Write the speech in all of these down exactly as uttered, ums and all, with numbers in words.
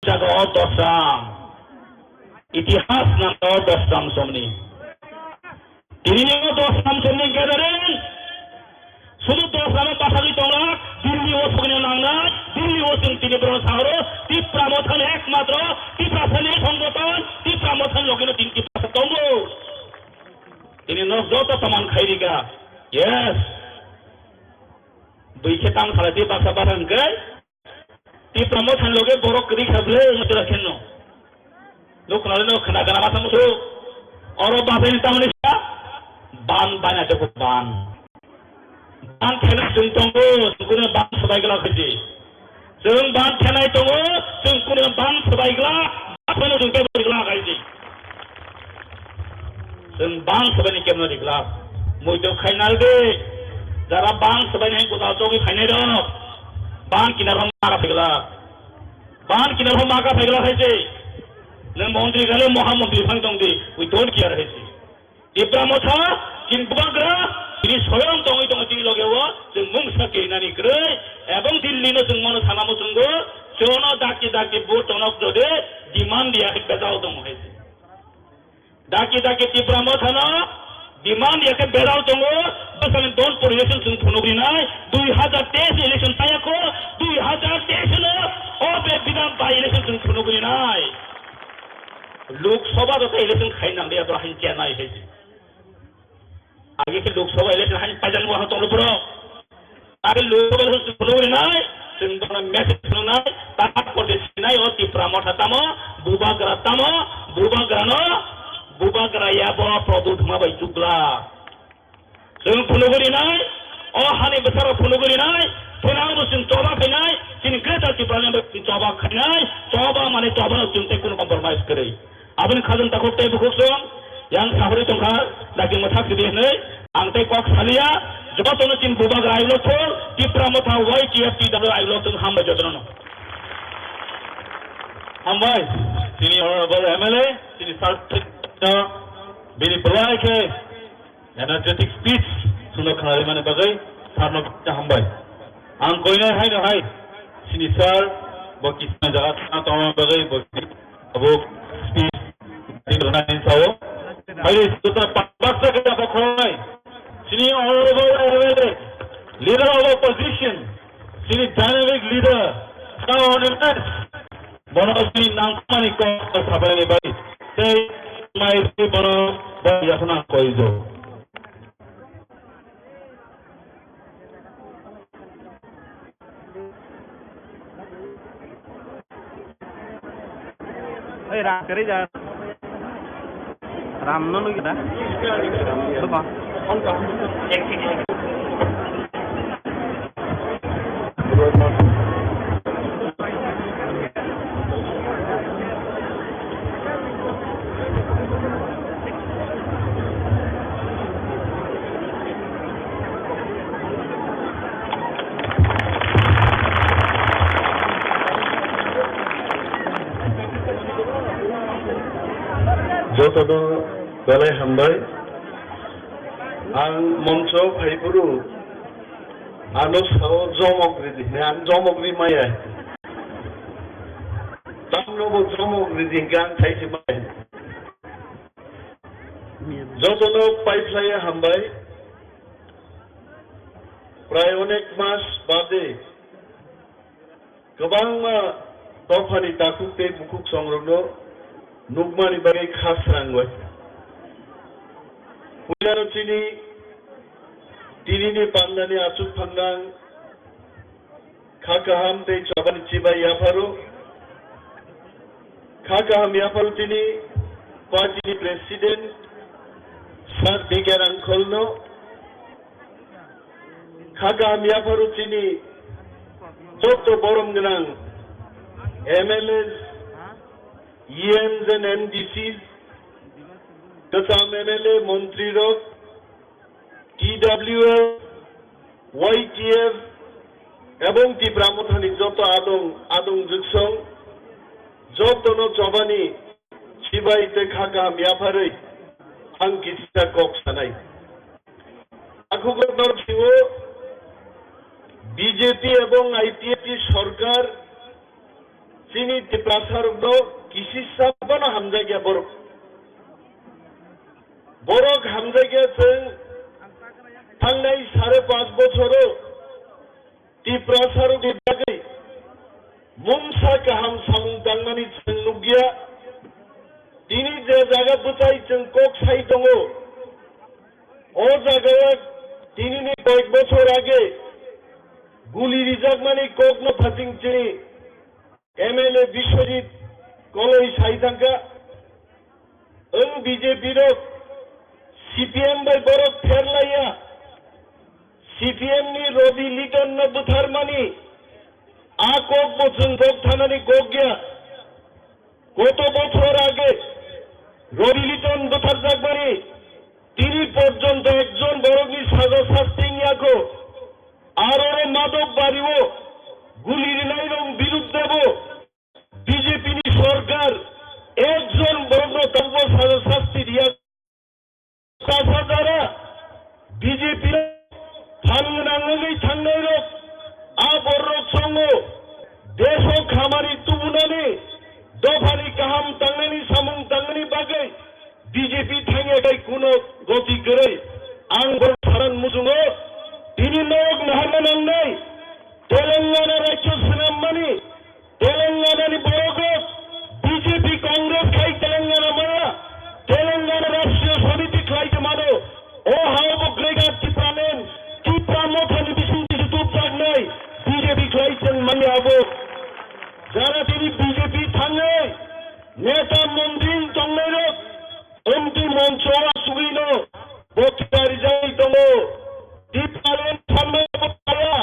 jaga o dosram. Itihas nang o dosram somni. Tini o dosram somni gathering. Sudu dosram o basagwi tonglak, Delhi o sogwino nangnai, Delhi o chwng tini borok sahoro, Tipra Motha ni ekmatro, Tipra Motha ni songgoton, Tipra Motha ni logino tini Tipra tongo. Tini nok joto saman khairika. Yes. Bui khe tang salai twi baksa baksa hwnkhe Tipra Motha ni loge borok kwrwi kha bwle wngwi tira khenno. Nuk khna le nuk khna gana masa musu. Oro basaini tamni sa ban bana joko ban. Ban thena chwng tongo, chwng kunu ban swbai gla khaji. Chwng ban thenai tongo, chwng kunu ban swbai gla, ban thena chwng tei gla khaji. Chwng bang swbaini kemno rijlak. Muitu khainal de. Jara bang swbaini hai gwdal chogwi phainai rok. Bang kinaro mara phaigla. Bang kinaro maka phaigla hai se. Nwng montri gale moha montri phang tong di. We don't care hai se. Tipra Motha, chini bubagra, chini soyong tongwi tongo chini loge o, chwng mungsa kirinani kwrwi, ebong Delhi no chwng mono sana muchungo, chono dakti dakti vote tonok jode, demand ya hai bejao tongo hai se. Daki daki Tipra Mothano demand ya khe berao tongo, bwsani don poribesan chwng phunugrinai, dui hazar teis election payakho, dui hazar teis no o be bidhan by election chwng phunugrinai. Lok Sabha rok election khai nang ya to hain chenai hai. Agi khe Lok Sabha election hain paijak bo ha tonglo bro. Agi Lok Sabha election phunugrinai, chwng bono message phunuknai, ta kode sinai o Tipra Motha tamo, bubagra tamo, bubagrano, bubagra ya bo Pradyut Dima bai chukla. Chwng phunugrinai, o hani bwsarok phunugrinai, phunang bo chwng choba khainai, chini Greater Tipraland bai chwng choba khainai, choba mane choba no chwng tei kunu compromise kwrwi. Aboni khajang takhuk tei bukhuk song, yang sahori tongkha, daki mwthak sidi hinwi, ang tei kok saliya, jotono chini bubagra ailok thung, Tipra Motha Y T F T W ailok thung, hambai jotono no. Hambai, chini honorable M L A, chini sir, bini belai khe energetic speech suno khnari mani bagwi sir no hambai. Ang koinai hai no hai, chini sir, bo kisna jaga thang tongma bagwi, bo abo speech din rwna hin sao. Hai, sutra baksa khe apa khonai. Chini honorable M L A, leader of opposition, chini dynamic leader, sir, honorable, bono chini nangkukmani kok sabaini bai. Tei mai bono bo yakhno ang koijo. Oi, Ram kwrwi da. Ram no nugwi da. Duko. Jotono belai hambai. Ang moncho phaiphuru ano sao jomok ridi hwnwi, ang jomok ri maya. Tamno bo jomok ridi hwnkhe ang khai se maya. Jotono paiphlaiya hambai. Prai onek mas bade kwbangma dophani takhuk tei bukhuk songrokno nukmani bagwi kha srangwi. Puilano chini tinini pandani achuk phangnang kha kaham tei chobani chibai yapharo. Kha kaham yapharo tini party ni president Sir B K Rangkholno. Kha kaham yapharo chini joto borom gwnang M L As, E Ms and M D Cs, kwcham M L A, montri rok, T W F, Y T F, ebong Tipra Mothani joto adong, adong jwksong, jotono chobani chibai tei kha kaham yapharwi ang kisa kok sanai. Takhuk rok norok sio B J P ebong I P F T sorkar Chini Tiprasarokno kisisa bono hamjakya borok. Borok hamjakya chwng thangnai sare panch bochoro Tiprasarokni bagwi mungsa kaham samung tangmani chwng nukya. Tini je jaga bwchai chwng kok sai tongo, o jagao tinini koyek bochor age guli rijakmani kokno phating chini M L A Biswajit Koloi sai thangkha, "Ang B J P rok C P M bai borok pherlaiya, C P M ni Robi Liton no bwtharmani a kok bo chwng kok thanani kok ya. Koto bochor age Robi Liton bwtharjakmani tini porjonto ekjon borokni saja sasti wngya kho. Aro ro Madok Bario guli rinairok birudde bo B J P ni sorkar ekjon borokno tabukbo saja sasti riya. Sasa jara B J P phan gwnang wngwi thangnairok a bororok chongo. Desh o khamari tubunani, dophani kaham tangnani samung tangnani bagwi B J P thangya tei kuno goti kwrwi. Ang borok saran muchungo, tini norok naharna nangnai. Telangana rajyo swnammani Telangana ni borok rok B J P Congress khai Telangana maya, Telangana Rashtriya Samiti khlai tongmano. O hao bo Greater Tipraland, Tipra Motha ni bising tisi tubjaknai B J P khlai chwng manya abo. Jara tini B J P thangwi neta montri tongnai rok, omtwi moncho o asugwi no bo tiyari jagwi tongo. Tipraland sanmaya bo kaya,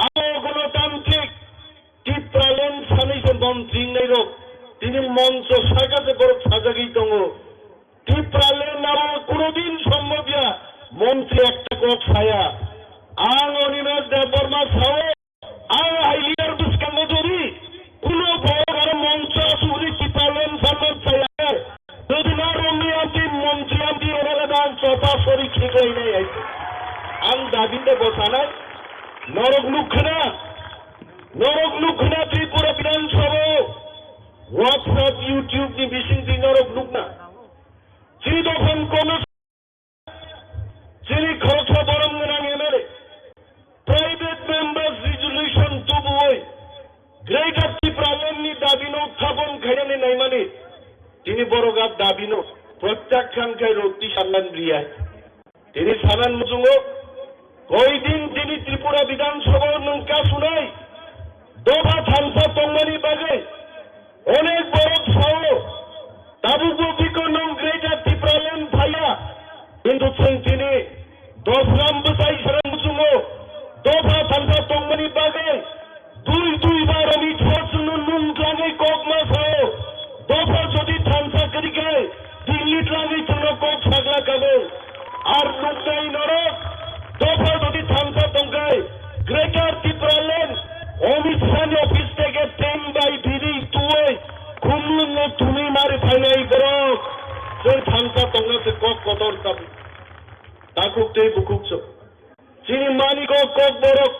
abo gonotantrik Tipraland sanwi se montri wngnai rok tini moncho saka se borok sajagwi tongo. Tipraland aro kunodin sombobya montri ekta kok saya. Ang Animesh Debbarma sao, ang hai leader bwskango jodi kuno borok aro moncho asugwi Tipraland sanman saya. Jodi na romni amti montri amti M L A dan chota sori khiklainai hai. Ang dabi de bosanai. Norok nukkha na? Norok nukkha na Tripura Bidhan Sabha o WhatsApp, YouTube ni bising twi norok nukna. Chini dophani kono chini khoroksa borom gwnang M L A private members resolution tubuwi Greater Tipraland ni dabi no uthapon khainani naimani tini borok a dabi no protyakhyan khai roti sannan riyai. Tini sanan muchungo, koidin tini Tripura Bidhan Sabha o nwng kasunai dopha thansa tongmani bagwi onek borok sao, tabukbo biko nwng Greater Tipraland phaiya, kintu chwng tini dosram bwchai sanan muchungo dopha thansa tongmani bagwi Dui dui bar ni thor chwngno nung tlangwi kok ma sao. Dopha jodi thansa kwrwi khe, Delhi tlangwi chwngno kok sagla kabo. Ar nuknai norok, dopha jodi thansa tongkhe, Greater Tipraland, Amit Shah ni office theke tank bai biri tuwi, khumlwng no thumwi mari phainai borok. Chwng thansa tongna se kok kotor tab-, takhuk tei bukhuk chwng. Chini mani kok, kok borok.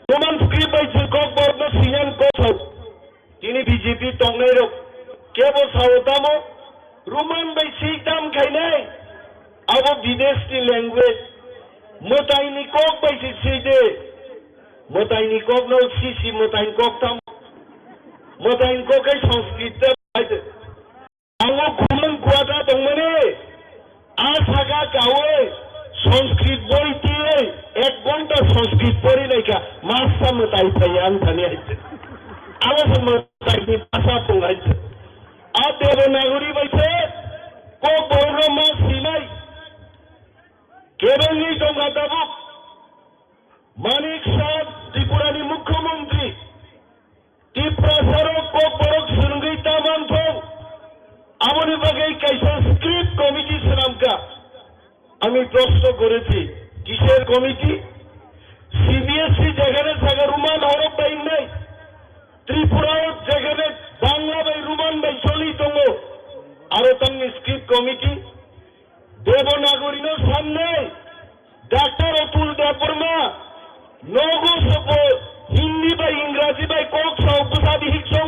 Roman script bai se kok borok no siyan kok sao. Tini B J P tongnai rok kebo sao tamo Roman bai si tam khainai. Abo bidesh ni language. Mwtai ni kok bai se si de. Mwtai ni kok no si si mwtai ni kok tam. Mwtai ni kok kai Sanskrit ta bai de. Ang o khumung kuata tongmani, a saka kawi Sanskrit boi twiwi ek ghonta Sanskrit pori naikha, masa mwtai phai ang thani hai se. Abo se mwtai ni bhasha tong hai se. A Devanagari bai se kok borok rok ma sinai. Kebengwi tongkha tabuk Manik Saha Tripura ni Mukhyamantri. Tiprasarok kok borok swrwngwi ta manthok, aboni bagwi kaisa script committee swnamkha. Ami proshno gorechi, kisher committee? C B S E jekhane saka Roman horok bai wngnai, Tripura o jekhane Bangla bai Roman bai choli tongo, aro tamni script committee? Devanagari no samnai, Doctor Atul Debbarma, nogo sobo Hindi bai Ingraji bai kok sao bwsa bihik so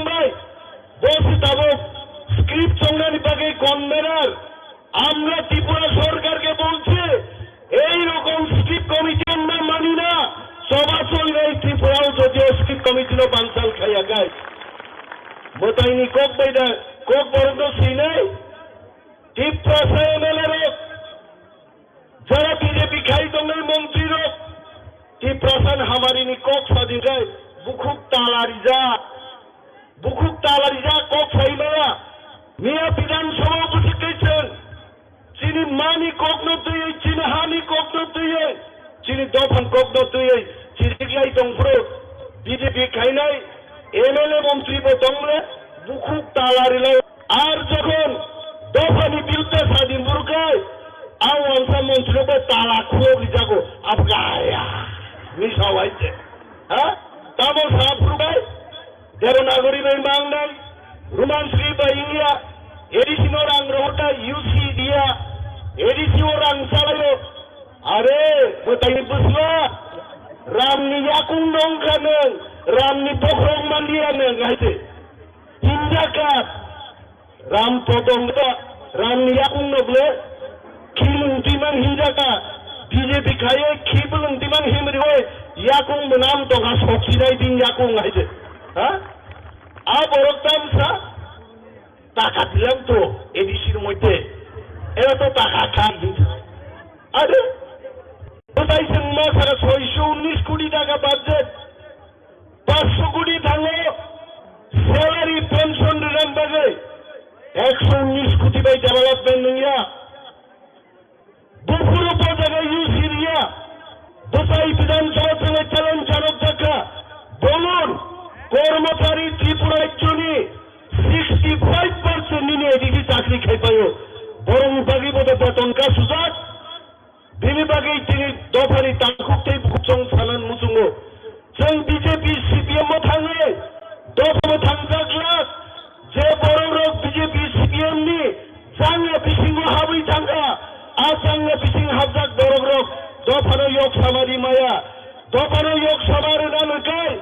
convener, আমরা ত্রিপুরা সরকারকে বলছি, এই রকম strict committee আমরা মানি না। সভা চলবে এই ত্রিপুরাও যদিও স্ট্রিক্ট কমিটির বানচাল খাইয়া গাই। Mwtaini kok bai da, kok borok no sinai. Tiprasa M L A rok, jara B J P khai tongnai montri rok, Tiprasa ni hamari ni kok sadin kai, bukhuk tala rijak, bukhuk tala rijak kok sai maya. Miya Bidhan Sabha bwswk kai chwng, chini mani kok no twiwi, chini hani kok no twiwi, chini dophang kok no twiwi, chiriklai tong phuru, B J P khainai M L A montri bo tong le, bukhuk tala rilai. Ar jokhon dophani biruddhe sadin burkai, ang wangsa montri bai tala khulok rijago, abgaya, misa waite. Ha? Tamo sa phuru bai, Devanagari bai mangnai, Roman Script bai India, A D C no rang rohorta U C dia, A D C o rang salayo. Are, mwtai bwsla, Ram ni yakung nong kha nwng, Ram ni bokhorok manliya nwng, hai se. Hinjaka, Ram podong ta, Ram ni yakung no ble, khilung timang hinjaka, B J P khaye khibulung timang himri oi, yakung mwnam tongkha soksinai din yakung hai se. Ha? A borok tamsa, taka dilang to, A D C ni moite. Era to taka kha din. Ade, bwtai chwng ma saka soiso unnis koti taka budget. Panchsho koti thango salary pension rinani bagwi, ekso unnis koti bai development wngya. Buphuru bo jaga U C riya, bwtai Bidhan Sabha thangwi challenge janok jakha. Bolun, kormochari Tripura rajyoni sixty five percent nini A D C chakri khai paio. Borokni bagwi bo to beton ka sujak. Bini bagwi tini dophani tangkhuk tei bukhuk chwng sanan muchungo. Chwng B J P C P M o thangwi dophano thangjak glak, je borok rok B J P C P M ni changya bisingo habwi thangkha, a changya bising habjak borok rok dophano yok samari maya, dophano yok samari nanwkai,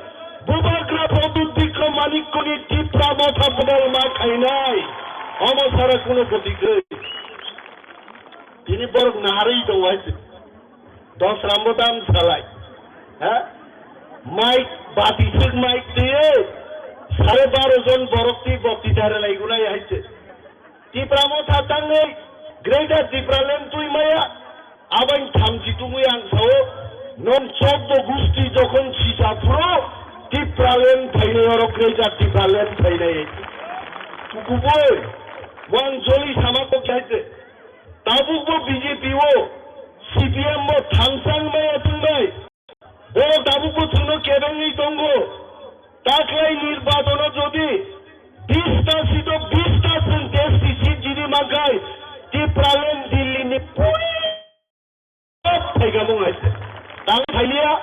Bubagra Pradyut Bikram Manikyani Tipra Motha bodol ma khainai, omo sara kuno goti kwrwi. Tini borok naharwi tongo hai se. Dos rambo dam salai. Ha? Mike bati sik mike tiye. Sare baro jon borok ti bokti dare lai gulai hai se. Tipra Motha tangwi Greater Tipraland twi maya. Abang thamchi tungwi ang sao. Non chok bo gusti jokhon sisa phuro Tipraland phainai oro Greater Tipraland phainai. Tukuboi. Wang joli sama kok hai se. Tabukbo B J P o, C P M bo thangchang maya tongbai. Borok tabukbo chwngno kebengwi tongo. Taklai nirbachono jodi bista sito bista chwng testi seat jidi mankhai, Tipraland Delhi ni puri phaigamung hai. Tang phailiya,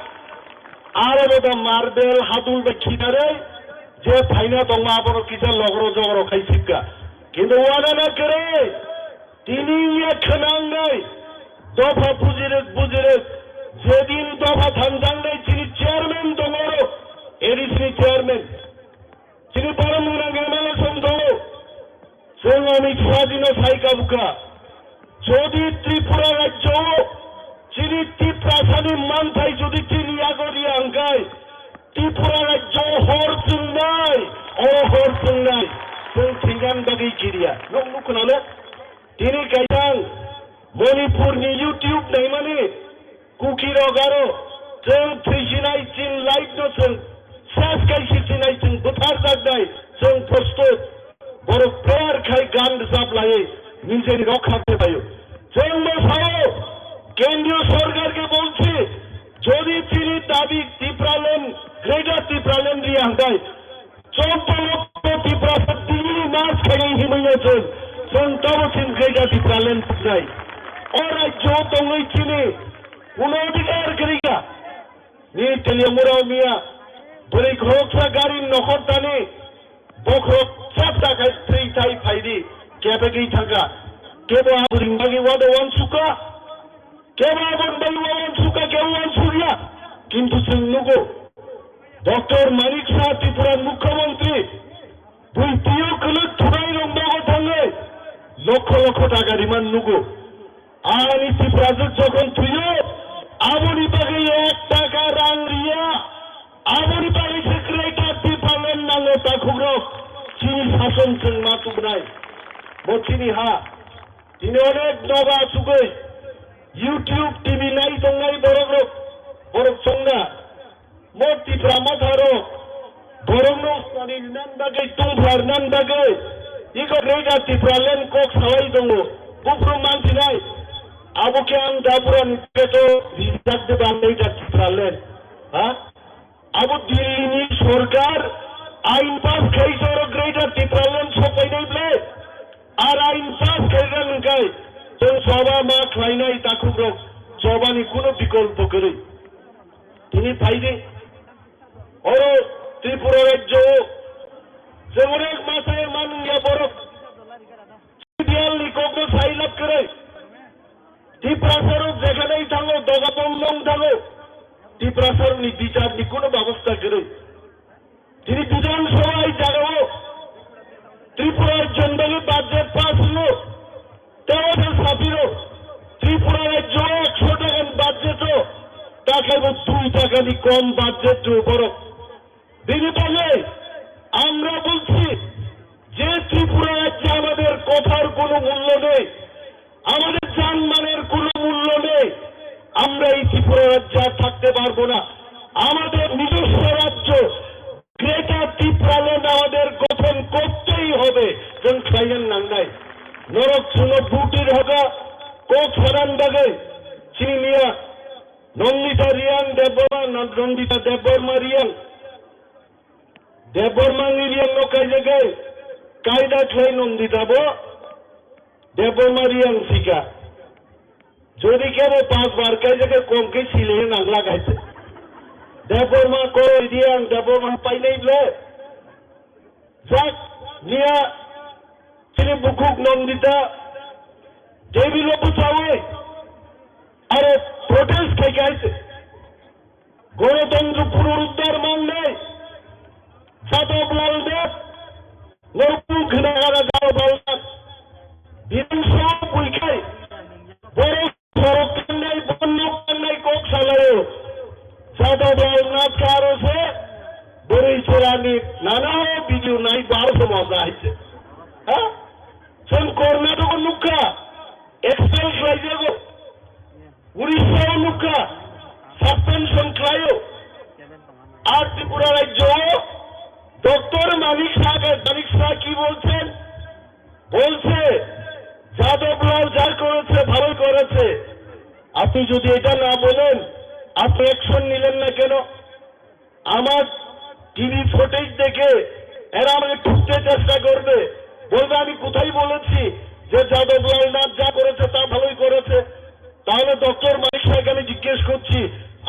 aro bo da marbel hadul bai khitarwi je phaina tongma abono kisa logro jogro khai sikka. Kintu wana na kwrwi. Tini ya khwnangnai dopha bujirwk bujirwk, jedin dopha thangjangnai chini chairman tongo, A D C ni chairman, chini borok mwnang M L A song tongo, chwng Amit Shah jino sai kabukha, jodi Tripura rajyo o chini Tiprasani manthai jodi chini yago riya hwnkhe, Tripura rajyo hor chwngnai, o hor chwngnai, chwng thwinani bagwi kiriya. Nok nukhnano, tini kaisang Manipur ni YouTube naimani Kuki rok aro chwng thwisinai chin life no chwng ses kaisi chinai chwng bwthar jaknai chwng prostut. Borok prayer khai gan rwchap laiwi nijeni rokha khe phaio. Chwng bo sao, kendriyo sorkar ke bolchi, jodi chini dabi Tipraland, Greater Tipraland riya hwnkhe, chompo lokto Tiprasa dingni nas khainai himwi no chwng, chwng tamo chini Greater Tipraland phuknai. O rajyo tongwi chini kuno adhikar kwrwi kha. Ni Teliamura miya, bwrwi khoroksa gari nokhor tani, bokhorok chapta khai twi thai phaidi, kebegwi thangkha. Kebo a bwrwini bagwi wado wansukha, kebo aboni bagwi wa wansukha, kebo wansukya. Kintu chwng nugo, Doctor Manik Saha Tripura Mukhyamantri, bui twiyo kwlwk thunai rok nogo thangwi, Lokho lokho taka riman nugo. Ani Tiprajwk jokhon thwiyo, aboni bagwi ek taka rang riya, aboni bagwi se Greater Tipraland nango takhukrok, chini sason chwng ma tubunai. Bo chini ha. Tini onek nogo achugwi YouTube T V nai tongnai borokrok, borok chongna. Mo Tipra Motha rok borokno swkangni rinani bagwi, tongphla rinani bagwi, iko Greater Tipraland kok salai tongo. Buphuru mansinai, abo khe ang da burani peto rijak de ba Greater Tipraland. Ha? Abo Delhi ni sorkar ain pass khai soro Greater Tipraland sopainai ble. Ar ain pass khai rang hwnkhe chwng choba ma khlainai takhukrok, chobani kuno bikolpo kwrwi. Tini phaidi, oro Tripura rajyo o chwng onek masa manya borok C D L ni kokno sai lab kwrwi. Tiprasa rok jekhane thango, doga bomnong thango. Tiprasa rok ni bichar ni kuno babosta kwrwi. Tini Bidhan Sabha ai jagao Tripura rajyoni bagwi budget pass wngwi tebo se sapiro Tripura rajyo ekso takani budget o takhaibo dui takani kom budget rw borok. Bini bagwi আমরা বলছি যে ত্রিপুরা রাজ্যে আমাদের কথার কোনো মূল্য নেই, আমাদের জানমালের কোনো মূল্য নেই। আমরা এই ত্রিপুরা রাজ্যে আর থাকতে পারবো না। আমাদের নিজস্ব রাজ্য গ্রেটার ত্রিপুরাল্যান্ড আমাদের গঠন করতেই হবে। Chwng khlaina nangnai. Norok chwngno butir hoga kok sanan bagwi chini miya Nandita Reang Debbarma, Nandita Debbarma Reang. Debbarma ni Reang no kaijagwi kaida khlai Nandita bo Debbarma Reang sika. Jodi kebo pas bar kaijagwi kom khe sile nangla kaisa. Debbarma ko Reang Debbarma painai ble. Jak niya chini bukhuk Nandita Devi lo bwchawi aro protest khai kaisa. Gorotontro punoruddhar mangnai Jadab Lal Nath, norok khna gara Jadab Lal Nath. Bidhan Sabha buikhai, borok sorok kangnai, bonnok kangnai kok salaio. Jadab Lal Nath karo se, bwrwi chwrani nana video nai bar se moja haise. Ha? Chwng Karnataka nukha, expel khlaijago. Orissa o nukha, suspension khlaio. Ar Tripura rajyo o Doctor Manik Saha, Manik Saha ki bolchen? বলছে, যাদব লাল যা করেছে ভালোই করেছে। আপনি যদি এটা না বলেন, আপনি অ্যাকশন নিলেন না কেন? আমার টিভি ফুটেজ দেখে এরা আমাকে ঠুকতে চেষ্টা করবে, বলবে আমি কোথায় বলেছি যে যাদব লাল নাথ যা করেছে তা ভালোই করেছে। তাহলে ডক্টর মানিক শাহকে আমি জিজ্ঞেস করছি,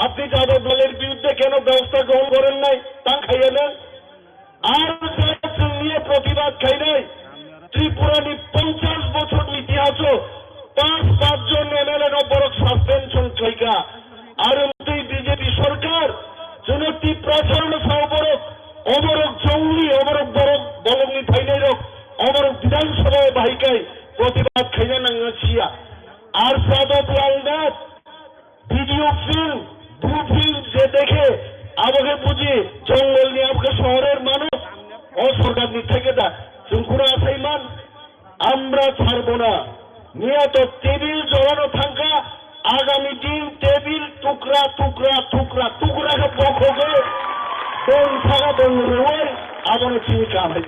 আপনি যাদব লালের বিরুদ্ধে কেন ব্যবস্থা গ্রহণ করেন নাই? Tang khaiya na? Ar jara chwngni o protibad khainai, Tripura ni ponchash bochor ni itihaso pas pas jon M L A no borok suspension khlaikha. Ar twi B J P sorkar, chwngno Tiprasa no sao borok, oborok jongli, oborok borok bolongni phainai rok, oborok Bidhan Sabha o bahai kai protibad khaina nangna siya. Ar Jadab Lal Nath, video film, blue film যে দেখে, আমাকে বুঝি জঙ্গল নিয়ে আমাকে শহরের মানুষ, ও সরকার নিচ্ছে কেটা, চুলকুড়া আসাই মান, আমরা ছাড়বো না। নিহত টেবিল জড়ানো থাকা, আগামী দিন টেবিল টুকরা, টুকরা, টুকরা, টুকরা বখকে, বন থাকা বন রোয়, আবার চিনি কামাই।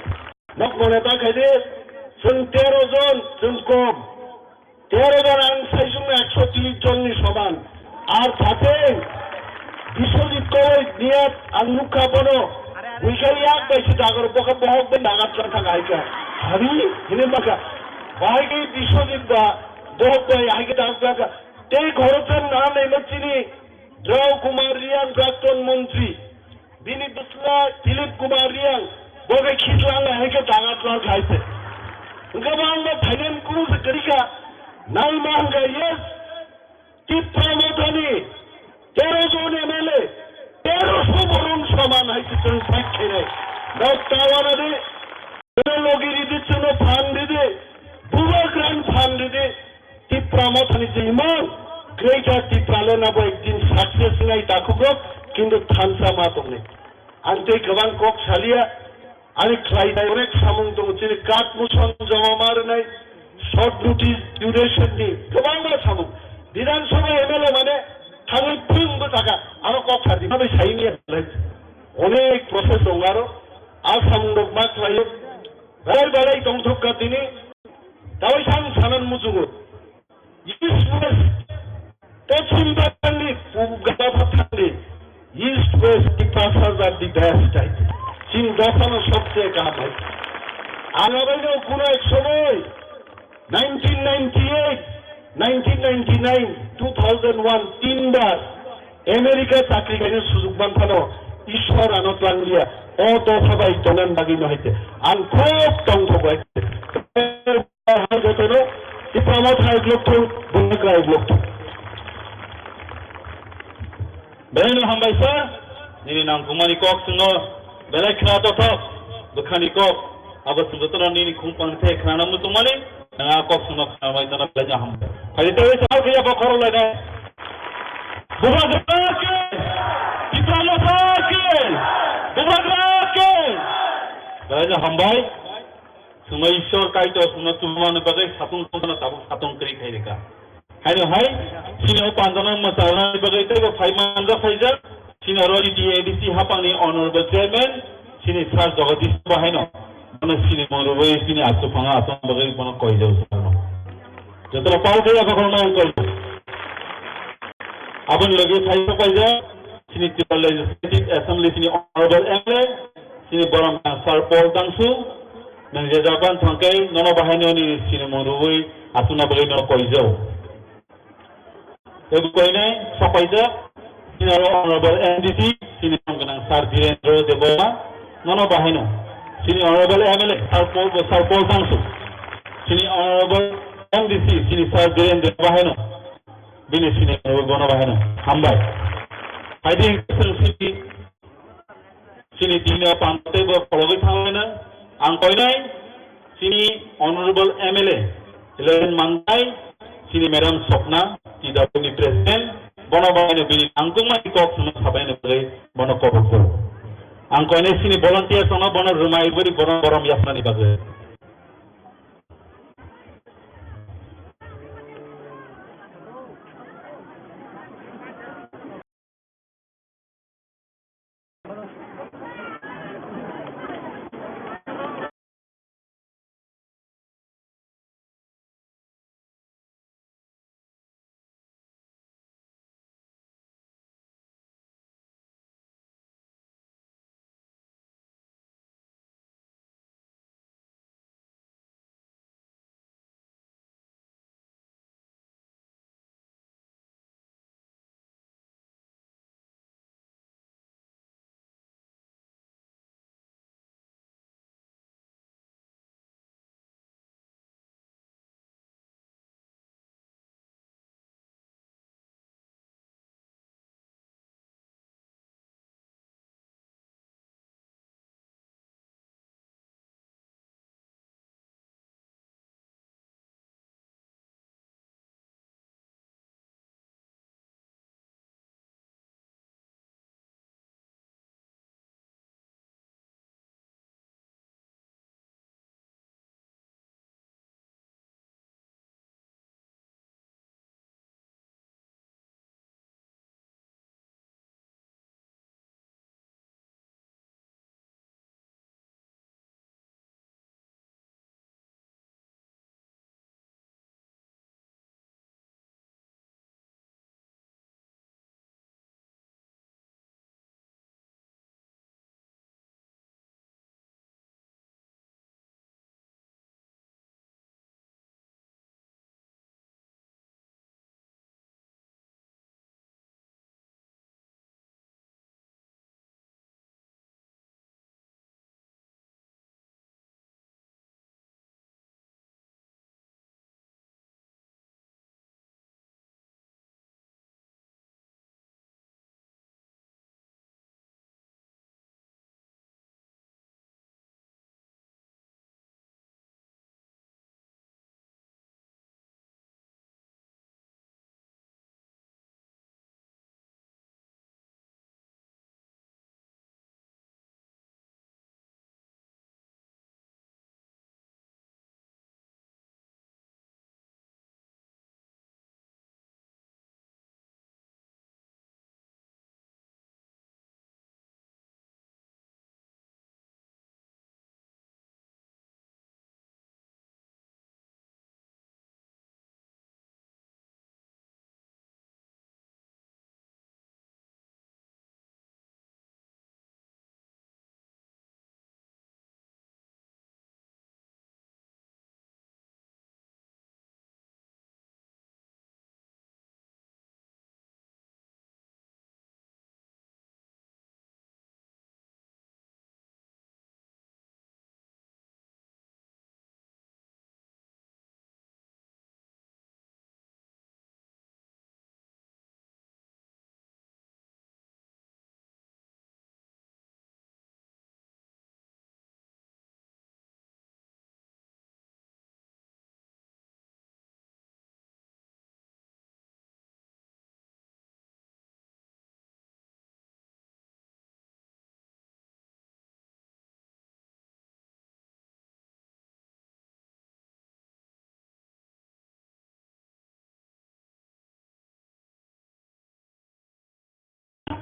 Nok mone ta khaide, chwng tero jon, chwng kom. Tero jon ang sai chwng ekso tris jon ni soman. Ar thate Biswajit Kawai niya ang nukha bono. Buikha yak bai se dagor boka bohok bai nagat chwng thang hai kha. Hari hine maka. Bahai ke Biswajit ba bohok bai hai ke dagor chwng kha. Tei ghoro chwng na nai ma chini Rao Kumar Riang prakton montri. Bini bwsla Dilip Kumar Riang, bo khe khitlang hai khe daga twlang khai se. Hwnkhe bo ang no phainani kunu se kwrwi kha. Nai ma hwnkha yes, Tipra Mothani tero jon M L A, tero so borok soman hai se chwng fight khainai. Nok tawana de, tero logi ridi chwngno phan ridi, bubagra Tipra Mothani je imang, Greater Tipraland abo ekdin success wngnai takhukrok, kintu thansa ma tongnai. Ang tei kwbang kok salia, ani khlainai onek samung tongo, chini card motion joma ma rwnai, short notice duration ni kwbangma samung. Bidhan Sabha M L A mane thangwi phwrwng bwsakha, ano kok sadi, abo saini ya. Onek process tongo aro, a samung rok ma khlaio, belai belai tongthok ka tini, tawai sang sanan muchungo. East West, Pochim Bagan ni, Pub Gaba Phathar ni, East West Tiprasas are the best, I think. Chini dophano sobse kaham, I think. Ang abaino kuno ek somoy, nineteen ninety-eight, nineteen ninety-nine, two thousand one, tinbar America chakri khaina sujug manphano, Ishwar ano tlangliya, o dopha bai tongna bagwi no haite. Ang khub tongthok bai. Hai jotono Tipra Motha ek lok thung, Bubagra ek lok thung. Belai no hambai sir, nini nangkukmani kok chwngno belai khna tothok, bwkhani kok, abo chwng jotono nini khung pang the khnana muchungmani, nang a kok chwngno khna bai tongna belai no hambai. Phai tei sa khe ya bokhorok lainai. Bubagra ke, Tipra Motha ke, Bubagra ke. Belai no hambai. Chwngno Ishwar Kaitor chwngno tubumani bagwi satung tongmano tabuk satung kwrwi khai rwkha. Haino hai, chini o panjano mwcharnani bagwi teibo phai manjak phaijak, chini oro T A D C hapangni Honorable Chairman, chini Sir Jagadish bahaino, bono chini mung rwui chini achuphanga achukna bagwi bono koijak chwngno. Jotono pau khe abo khoroknai ang koijak. Aboni logi phai paijak, chini Tripura Legislative Assembly chini Honorable M L A, chini borom Sir Paul Dangsu, Nwng je japan thangkhe nono bahaino ni sinimung rwui aswkna bagwi no koijak. Tei koinai sopaijak, sini oro Honorable M D C, sini tong gwnang Sir Dhirendra Debbarma, nono bahaino. Sini Honorable M L A, Sir Paul, Sir Paul Dangsu, sini Honorable M D C, sini Sir Dhirendra bahaino. Bini sini bono bahaino. Hambai. Haidi sini Chini tini o pang tei bo kologwi thanglaina ang koinai chini Honorable M L A eleven Mantai, chini Madam Sokna, T W ni President, bono bai no bini nangkukmani kok swngo sabaina bagwi bono kobokjago. Ang koinai chini volunteers rokno bono rwmai bwrwi bono borom yapnani bagwi.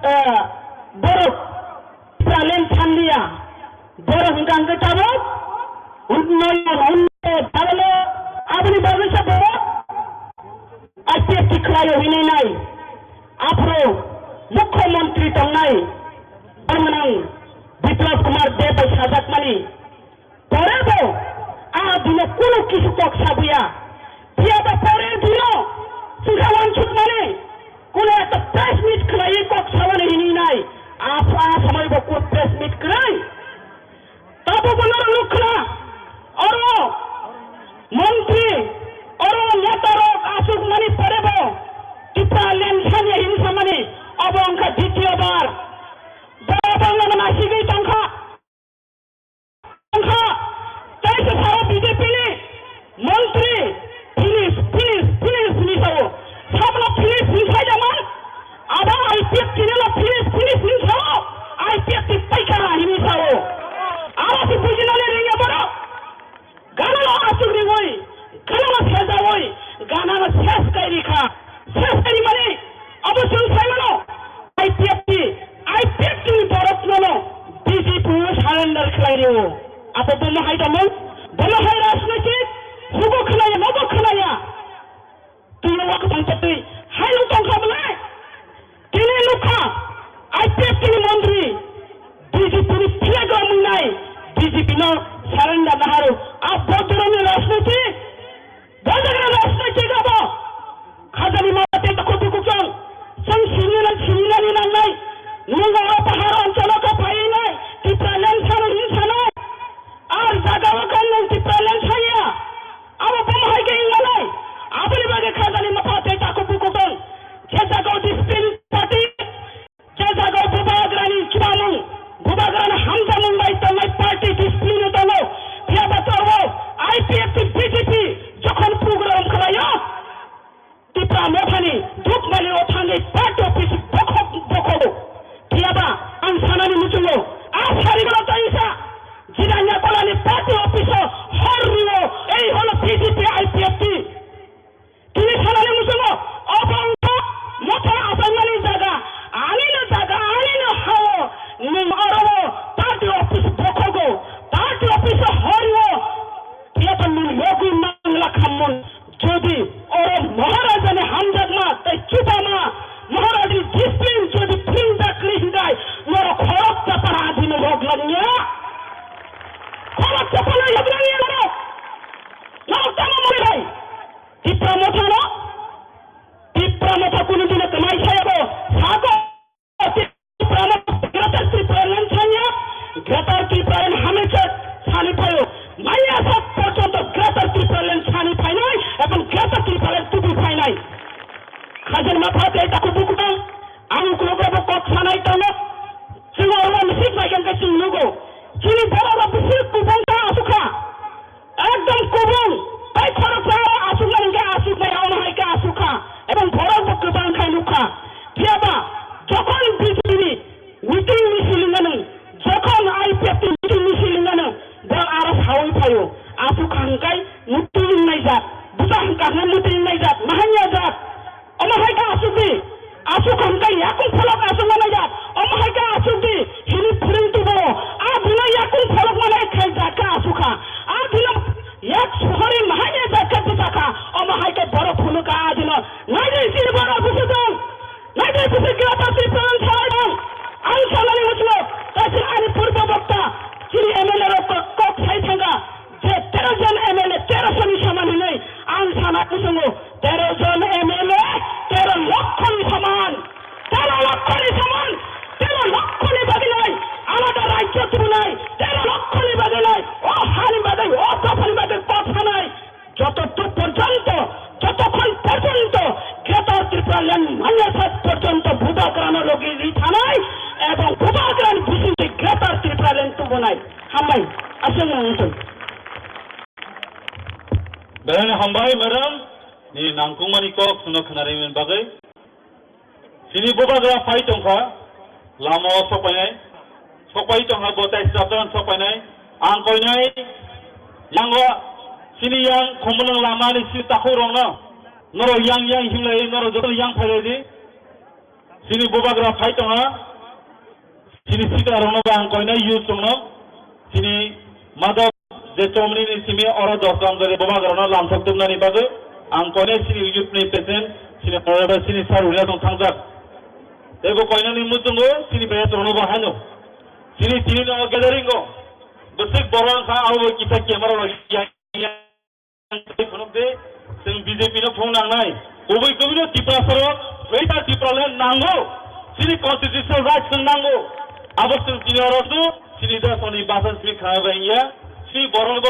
eh, borok Tripura land sanliya, borok hwnkha hwnkhe tabuk unnoyon, unnoyon, tabuk aboni bagwi se borok I P F T khlaio hinwi nai. Aphuru mukhyamantri tongnai bormanang Biplab Kumar Deb bai sajakmani. Pore bo a dino kunu kisu kok sabuya. Phiya ba pore dino chwngkha wansukmani kunu ekta press meet khlaiwi kok sabani hinwi nai. A, a samai bo kunu press meet kwrwi. Tabuk bo norok nukha, oro montri, oro neta rok achukmani pore bo Tipraland sanya hini samani, obo wngkha ditiyo bar. Bo obo wngmano nasigwi tongkha, tongkha. Tei se sao B J P ni montri, finish, finish, finish hinwi sao. Sabno finish hinwi saida man? Abo I P F T ni lo finish, finish hinwi sao. I P F T paikha hinwi sao. Abo se bujinani ringya borok. Ganano achuk riwi, ganano sejawi, ganano ses kai rikha. Ses kai rimani abo chwng sai mano. I P F T, I P F T ni borok nono B J P o surrender khlai rio. Abo bomo hai tamo, bomo hai rajnaitik, hugo khlaiya, nobo khlaiya. Tini wak tong chatwi hai nung tong kha belai. Tini nukha I P F T ni montri B J P ni flag rok mungnai B J P no surrender naharu. A bodoroni rajniti, bodoroni rajniti abo khajani mate takhu tuku chong. Chong sinina sinina ni nangnai. Nung oro pahar oncholo ka painai. Tipraland sano hin sano. Ar jaga o kan nung Tipraland saya. Abo bomo hai khe wngmani, aboni bagwi khajani mokol tei takhuk bukhuk tong. Je jagao discipline party, je jagao bubagrani chubamung, bubagrani hamjakmung bai tongnai party discipline o tongo. Phiya ba tongo I P F T, B J P jokhon program khlaio, Tipra Mothani Dukmali o thangwi party office bokhok bokhok. Phiya ba ang sanani muchungo a sari gana taisa. Jiranya kolani party office o hor rio, ei holo B J P I P F T. Tini sanani muchungo obo wngkha motha achaimani jaga, anino jaga, anino hao, nwng oro o party office bokhogo, party office o hor rio, phiya to nwng yogwi mangla khammon. Jodi oro Maharajani hamjakma tei chubama, Maharajani discipline jodi phwrwngjak kwrwi hwnkhe norok khorok chapar adino rok langya. Khorok chapar rok langya norok. Norok tamo mori hai. Tipra Motha no, Tipra Motha kunu dino kwmai sayabo sago. Greater Tipraland sanya, Greater Tipraland hamisa sani phaio. Maya sak porjonto Greater Tipraland sani phainai, ebong Greater Tipraland tubu phainai. Khajani mapha tei takhuk bukhuk ang ukulok rokbo kok sanai tongo. Chwng oro misik bai khe chwng nugo. Chini borok rok bisi kubung ta asukha. Ekdom kubung, tei khoroksa asuknai hwnkhe asukmaya, omo hai khe asukha, ebong borok bo kwbang khai nukha. Phiyaba jokhon B J P ni meeting misil wngmano, jokhon I P F T ni meeting misil wngmano, borok aro saui phaio, asukha hwnkhe meeting wngnai jak, bwsa hwnkha hwnkhe meeting wngnai jak, mahanya jak. Omo hai khe asuk di, asuk hwn khe yakung pholok asuk manai jak. Omo hai khe asuk di, hini phwrwng tubo. A bini yakung pholok manai khai jak khe asuk kha. A bini yak sohori mahai ya jak khe bwsa kha. Omo hai khe borok phunuk kha a bini. Nai di chini borok busu dong. Nai di busu kira ta twi phalang salai dong. Ang salani muchungo, kaisa ani purbo bokta, chini M L A rok kok, kok sai thangkha. Je tero jon M L A, tero soni saman hinwi ang sana kusungo, tero jon M L A, tero lokho ni saman, tero lokho ni saman, tero lokho ni bagwi nai, alada rajyo tubunai, tero lokho ni bagwi nai, o hani bagwi, o dophani bagwi kok sanai, joto tu porjonto, jotokhon porjonto Greater Tripura Land manya sak porjonto bubagrano logi ri thanai, ebong bubagrani bisingtwi Greater Tripura Land tubunai. Hambai, aswk no wngthung. Belai no hambai, madam, ni nangkukmani kok chwngno khwnarwimani bagwi. Chini bubagra phai tongkha, lama o sokpainai, sokpai tongkha, bo tai chapran sokpainai, ang koinai, yango, chini yang Khumulwng lama ni si takhuk rokno, norok yang yang himlai, norok joto yang phailai di. Chini bubagra phai tongha, chini sikarokno bo ang koinai youth rokno, chini madok je chomni ni simi oro dos gram jori bubagrano lamsok tubnani bagwi ang koinai chini youth ni president, chini honorable chini sir William tong thangjak. Tei bo koinani muchungo chini baya rokno bo haino. Chini tini no gathering o bwswk borok wngkha abo bo kisa camera rok ya. Phunukdi, chwng B J P no phung nangnai. Kubui kubui no Tiprasa rok, Greater Tipraland nango. Chini constitutional rights chwng nango. Abo chwng tini oro su, chini desoni basa simi khna bai ya. Chini borok bo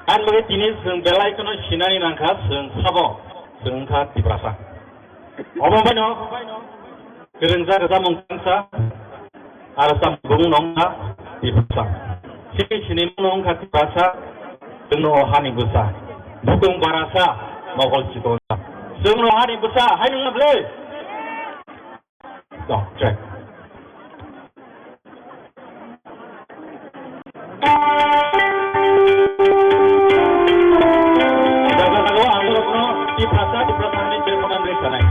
Ani bagwi tini chwng belai kheno sinani nangkha, chwng sabo, chwng wngkha Tiprasa. Obo baino kwrwngjak rwchapmung tangsa, aro cham bumung no wngkha Tiprasa. Chini sinimung no wngkha Tiprasa, chwngno o hani bwsa. Bukung barasa, mokol chikonsa. Chwngno hani bwsa, hai nungna bwle. Dong, check. Jaga jaga ang borokno Tiprasa, Tiprasa hinwi chermani rwkha nai.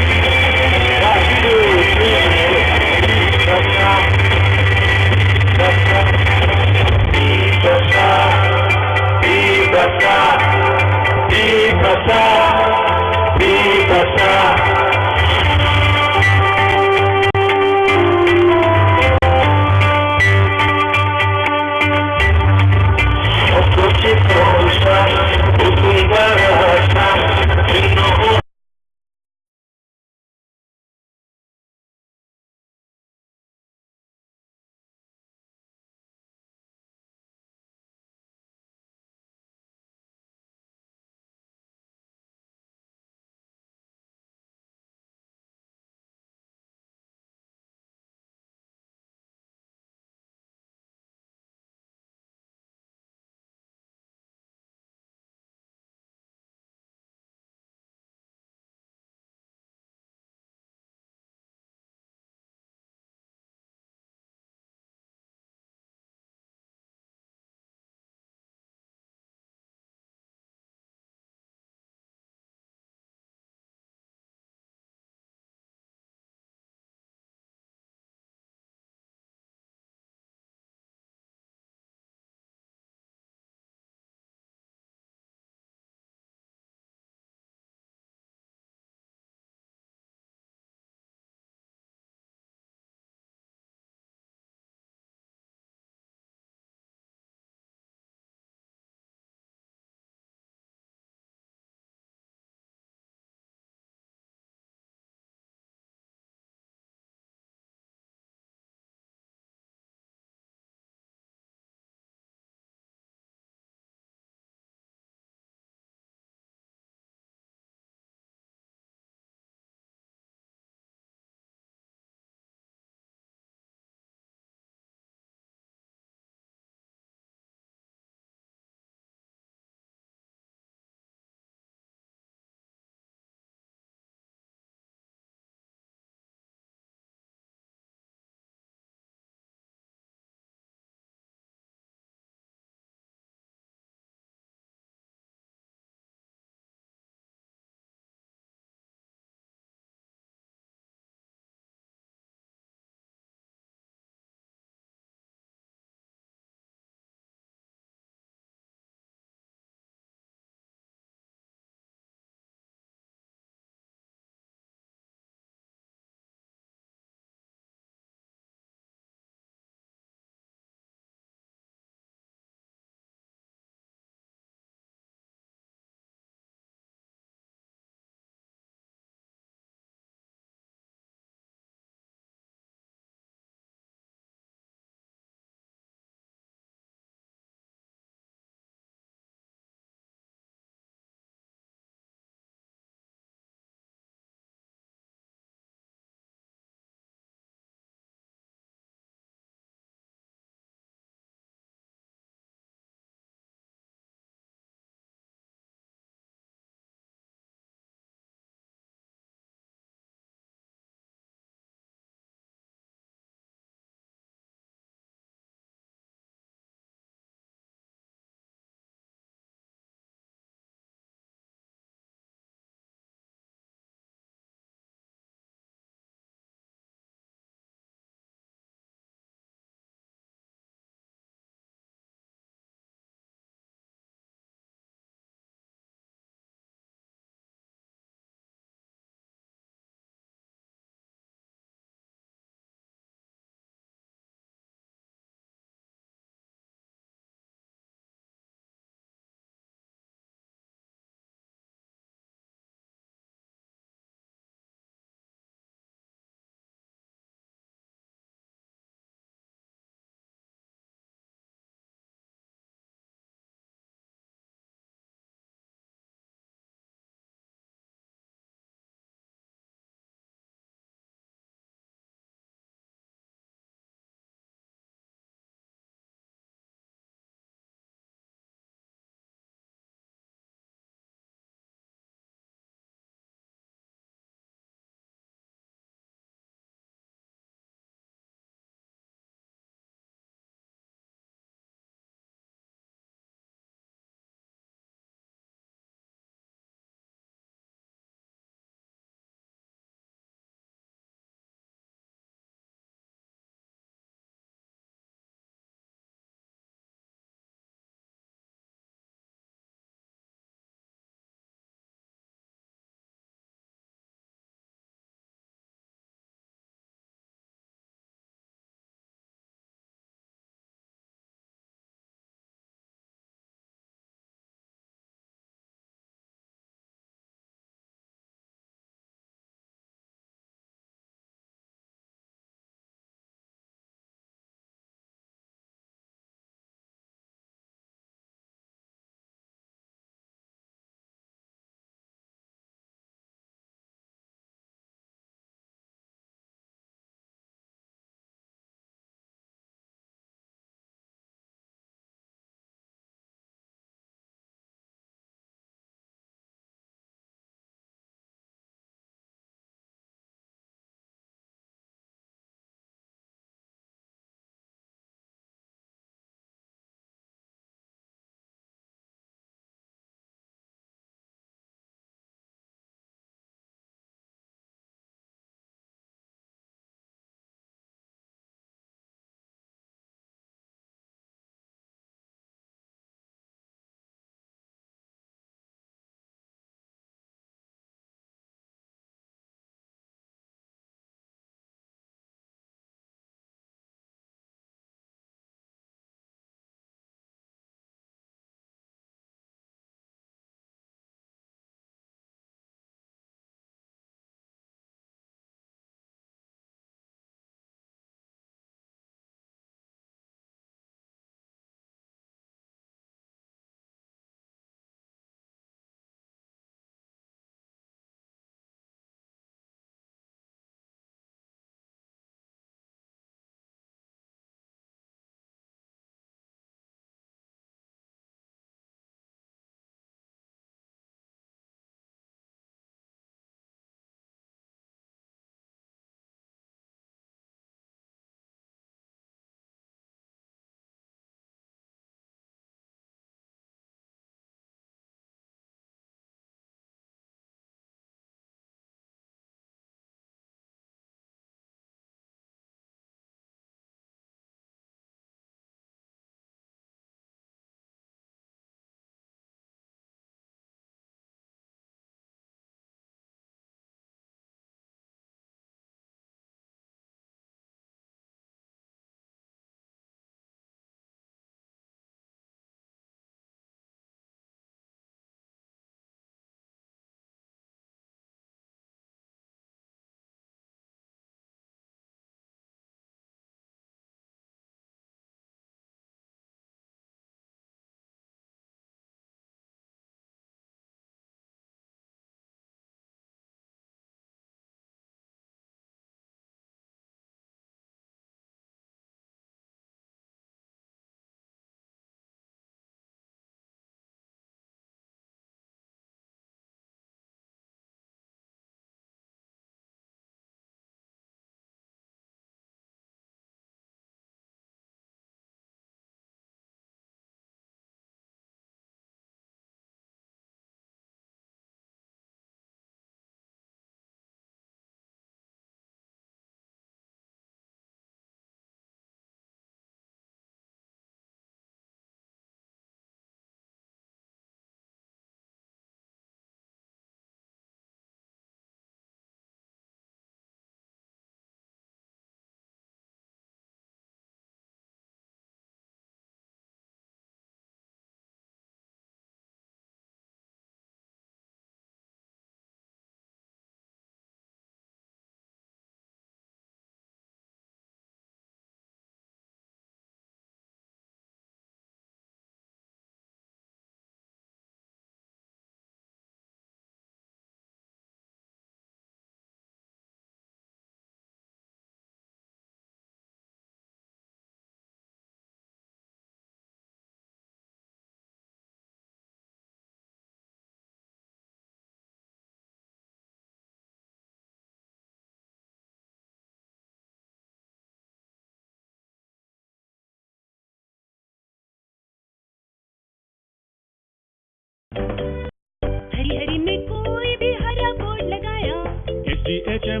Chini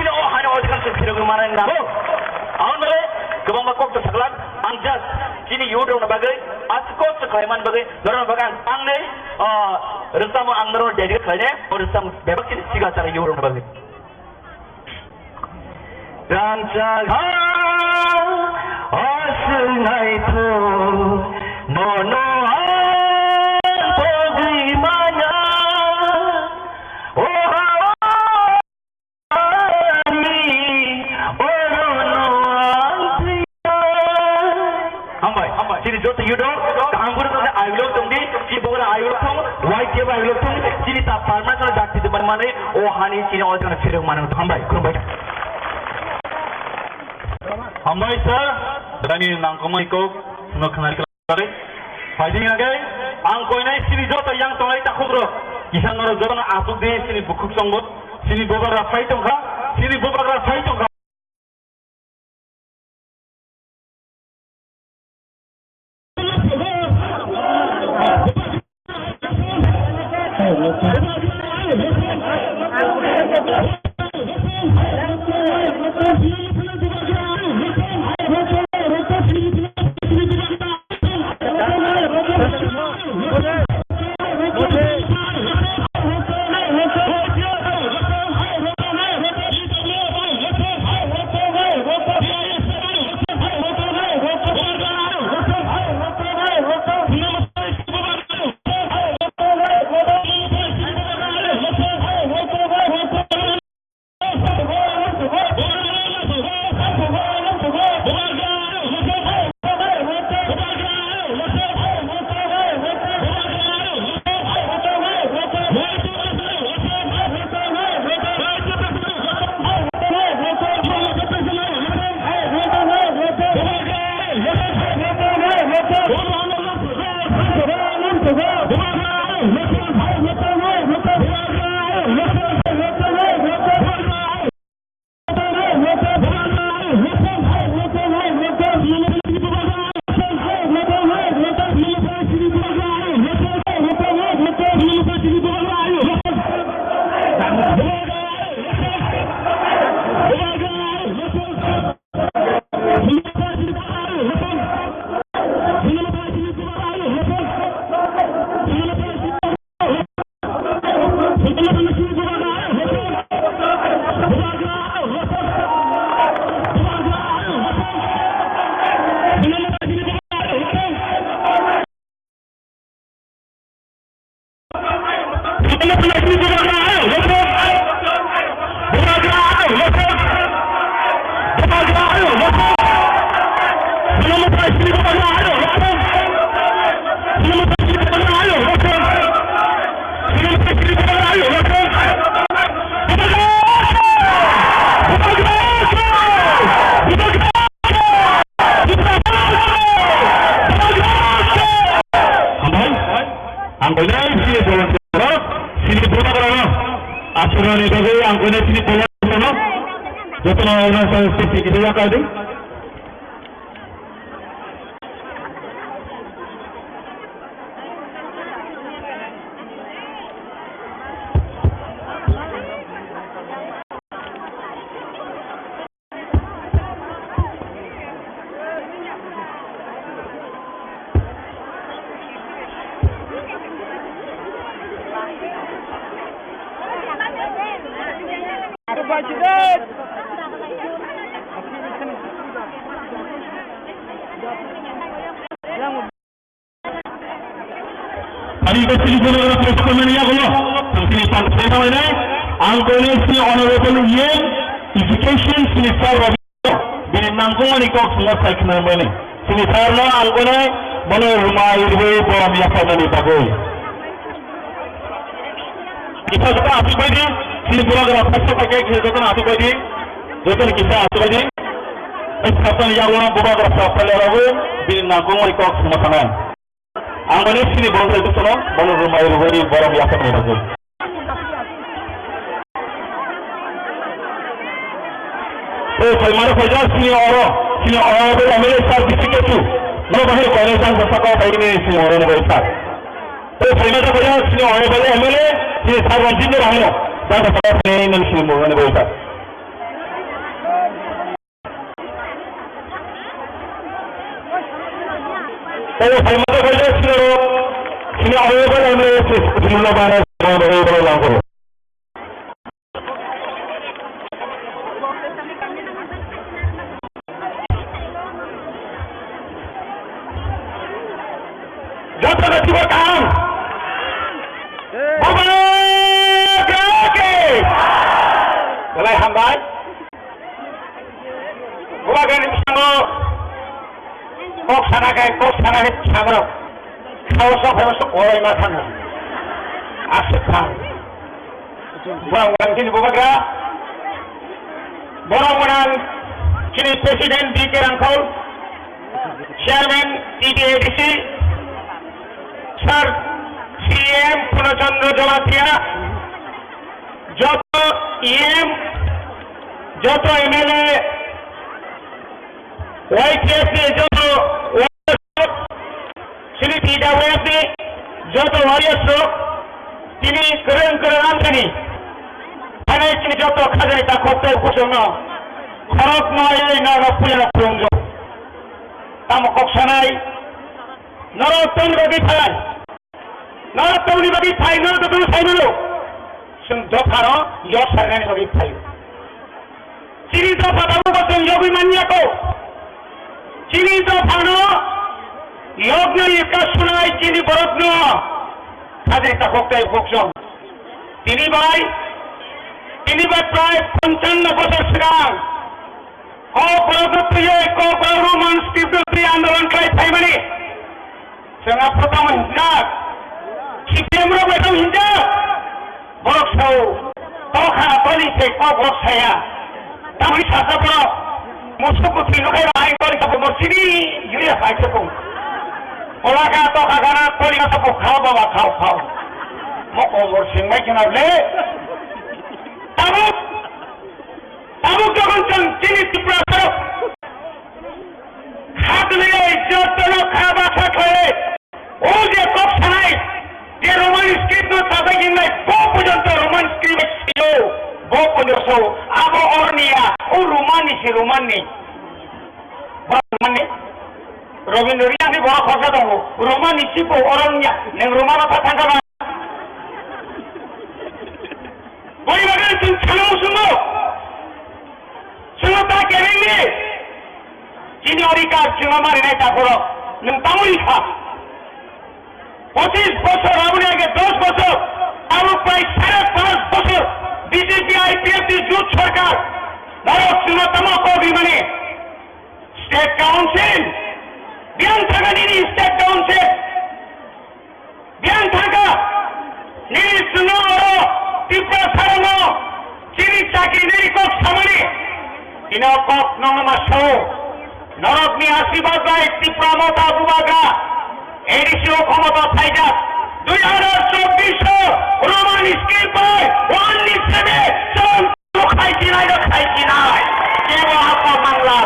o hani o dikan sing phirogwi manai nang. Ang nole kwbangma kok to saklang, ang just chini youth rokni bagwi, aswk kok to khlai man bagwi, norokni bagwi ang, ang nei, ah, rwchapmung ang norokno dedicate khlainai, o rwchapmung bebak chini siga chara youth rokni bagwi. Rangchak ha, aswk naithok, nono ang pogwi manya, o ha. Hambai, hambai. Chini joto yudo, kaham khe tongdi, ayulo tongdi, chini bogra ayulo tong, Y T F ayulo tong, chini ta permanent jati de manmani, o hani chini o jana phirok manu, hambai, khulumbai. Hambai sir, dani nangkomai kok, no khna. Phaidi hingkhe ang koinai chini joto yang tongnai takhukrok, kisa norok jotono achuk di chini bukhuk chongo, chini bubagra phai tongkha, chini bubagra phai tongkha. Hambai, ang koinai sini bolong rok, sini bolong rok, asurani bagwi ang koinai sini bolong rok, jotono orang saya sisi kita ya kadi. Ani ko sini kono na post ko mani yago lo. Sini pan ko na na. Ang kono sini honorable yen education sini sir Robi. Bini nangkung ani kok sini sai khna mani. Sini sir no ang kono mano rumai rwui borom ya pa mani bagoi. Kita kita asik bai di. Sini bubagra phasa pakai kita kita asik bai di. Joto ni kita asik bai di. Ai satan yago na bubagra phasa le rago. Bini nangkung ani kok sini sana. Ang mane sini borok hai dukhuno, bono rumai rwui borok yaphar ni bagwi. O phaimani phaija sini oro, sini oro bai M L A sir bisi ketu. No bahai koine jang sa sakao bai ni sini oro ni bai sir. O phaimani phaija sini oro bai M L A, sini Sarwan Jindal Rahino, Doctor Sarwan Jindal Rahino. Obo phaimani khe sino, sini honorable M L A sri Sudhir Bhanu Bhanu honorable langkoro. Joto no twibo kaham. Bubagra ki. Belai hambai. Bubagrani bisingo kok sana khe, kok sana khe sabrok. Khao sok, khao sok, oi ma thang. Aswk thang. Borok gwnang chini bubagra. Borok gwnang chini President D K Rangkhol, Chairman T T A D C, Sir C M Purno Chandra Jamatia, joto E M, joto M L A, Y T F ni joto sini T W F ni joto warriors rok, tini kwrwng kwrwng amchini phainai chini joto khajani takhuk tei kuchukno khorok no aywi no no puila khulumjak. Tamo kok sanai, norok tongni bagwi phalai. Norok tongni bagwi phai, norok tongni sai mano. Chwng dophano yok sarnani bagwi phaio. Chini dopha tabukbo chwng yogwi manya kho. Chini dophano yokna yekka sunai chini borokno. Sajai takhuk tei bukhuk chwng. Tini bai, tini bai prai ponchano bosor swkang. Kok borok no twiwi, kok borok Roman script no twi andolon khlai phaimani. Chwng aphuru tamo hinjak. C P M rok bai tamo hinjak. Borok sao. Tokha toni se kok borok saya. Tamoni sasa borok. Musuk kuthwi nukhai bai toni sabo borok sini. Yuri hai se kong. Ola ka tokha gana toni sabo khao baba khao khao. Mo kok borok sing bai kena le. Tabuk. Tabuk jokhon chwng chini Tripura borok kha twnwi jotono kha baksa khlaiwi, o je kok sanai, je Roman script no sajak hinlai, bo porjonto Roman script sio, bo porjonto abo orniya, o Roman ni si Roman ni. Ba Roman ni? Robindra Reang ni borok khorsa tongo, Roman ni si bo orniya, nwng Roman o thangkha ba? Boni bagwi chwng chwngno swngno. Chwngno ta kebengni. Chini odhikar chwngno marinai takhorok. Nwng tamoni kha. Pochis bochor, aboni age dos bochor. Abo prai sare panch bochor. B J P I P F ni jut sorkar. Norok chwngno tamo kok rimani. State Council. Biyang thangani ni State Council. Biyang thangkha, nini chwngno oro Tripura sarano chini chakri nini kok samani. Tini o kok nongno ma sao. Norokni asirwad bai Tipra Motha Bubagra A D C o khomota phaijak. Dui hazar chobbish o Roman script bai one ni sebe chwng Bo khai chinai, bo khai chinai. Kebo hapma mangla.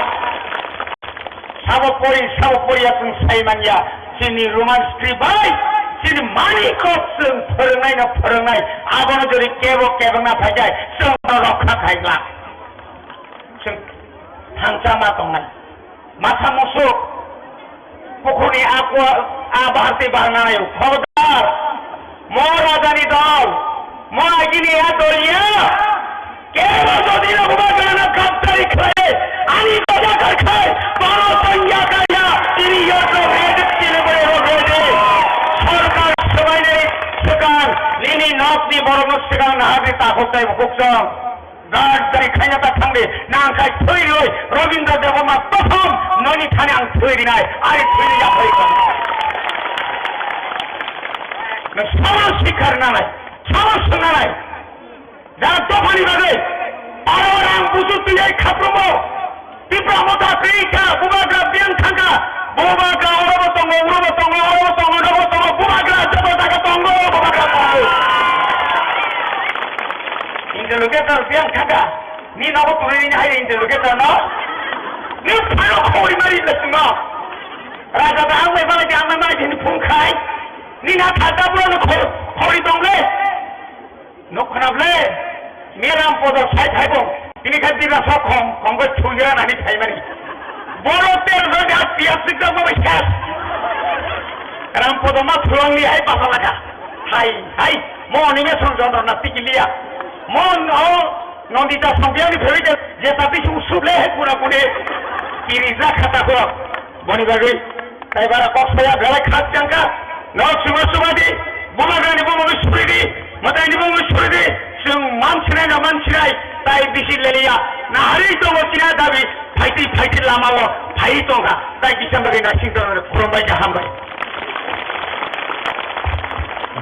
Sabo pori, sabo poriya chwng sai manya. Chini Roman script bai, chini mani kok chwng phwrwngnai no phwrwngnai. Abono jodi kebo kebengna phaijai, chwng no rokha khaigla. Chwng thangcha ma tongnai. Masa musuk, pukhurni akwa, a baharti barnai, khobdar, mo rajani dol, mo agini a doliya, kebo jodi rokuma gana gabdari khlai, ani doda karkhai, bono tongya kaya, tini yotno red chini bore ro red. Sorkar swbainai swkang, nini nokni borokno swkang naharni takhuk tei bukhuk chong. Gardari khaina ta thangdi, nang khai thwi rwi, Rabindra Debbarma prothom noni thani ang thwi rinai, ari thwi ri yaphai kha. Nang samano sikar nanai, samano swngnanai. Da dophani bagwi, aro rang busu twi ai khapromo. Tipra Motha twi kha, Bubagra biyang thangkha. Bubagra orobo tongo, urobo tongo, orobo tongo, nogo tongo, Bubagra joto jaga tongo, Bubagra tongo. Interlocutor biyang thangkha. Ni nogo tuli ni hai interlocutor no. Ni phano khori mari le sima. Raja da ang mai bala di ang mai mari di phung khai. Ni na thada bro no khori tong le. Able, Meram podo sai thaibo, tini kha dira sok khom, khom khe thunjra nani thaimani. Boro ter roi da tiya sikta bo bai khas. Ram podo ma thulangli hai basa laka. Hai, hai, mo ni me song jon na tikiliya. Mo no, Nondita song biang ni phewite, je tapi sung suble hai pura pune. Pirija khata ko. Boni bagwi. Tai bara kok saya belai khas jangka. Nok suba suba di. Bubagrani bumu suri di. Mataini bumu suri di. Sung mansinai na mansinai. Tai bisi leliya. Na hari to mo sina dabi. Phaiti phaiti lama o. Phai tongka. Tai kisam bagwi na sing tong khurumbai ka hambai.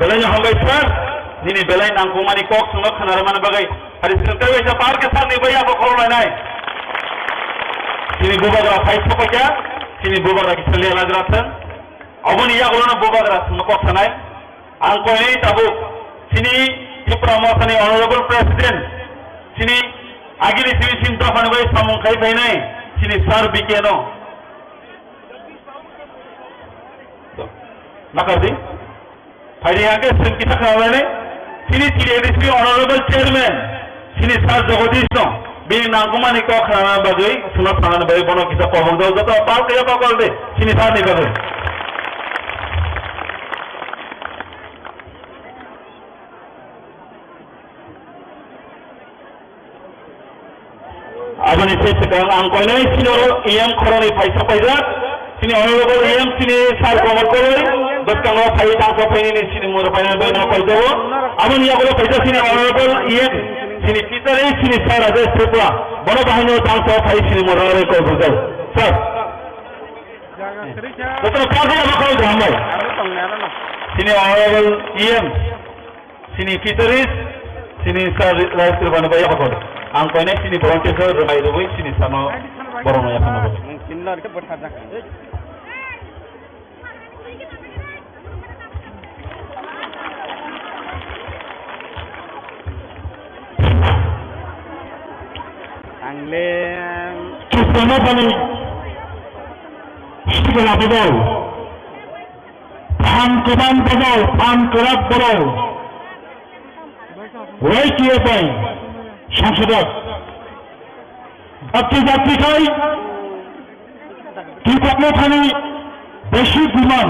Belai no hambai sir. Nini belai nangkukmani kok sungno khwnarwmani bagwi. Hari sengkai waisa bar khe sakni bai abo khoroknai nai. Chini bubagra phai sokoja, chini bubagra kisa lelagra thang. Oboni yagulono bubagra songno kok sanai. Ang koinai tabuk chini Tipra Mothani Honorable President, chini agini chini sim dophani bai samung khai phainai, chini Sir B K no. Nakardi? Phaidi hake sengkita khabalani, chini T A D C Honorable Chairman, chini Sir Jagadish no, bini nangkukmani kok khana bagwi, suna thangani bagwi, bono kisa kobong jao, joto pal kaya pakal de, chini Sir ni bagwi. Aboni se swkang ang koinai sino E M khoroknwi phaisa paijak. Sini honorable E M sini Sir Pramod Koloi, bwskango phai tangsa phainini sini mura phainani bagwi no paijago. Aboni yagulo paijak sini honorable E M sini teacher sini Sir Rajesh Tripura. Bono bahaino tangsa phai sini mura rai koi bujak. Sir. Jotono kha khe abo khorok hambai. Sini honorable E M. Sini Fitoris, sini sa Rai Tribani bai yakhon. Ang koinai sini volunteer sa rwmai rwui sini samo borokno yakhon. Ang le Chukmano bani sikla bedal. Phan kwbang borok, phan kwrak borok. Y T F bai Sangsodot. Jati jati khai Tipra Mothani besi biman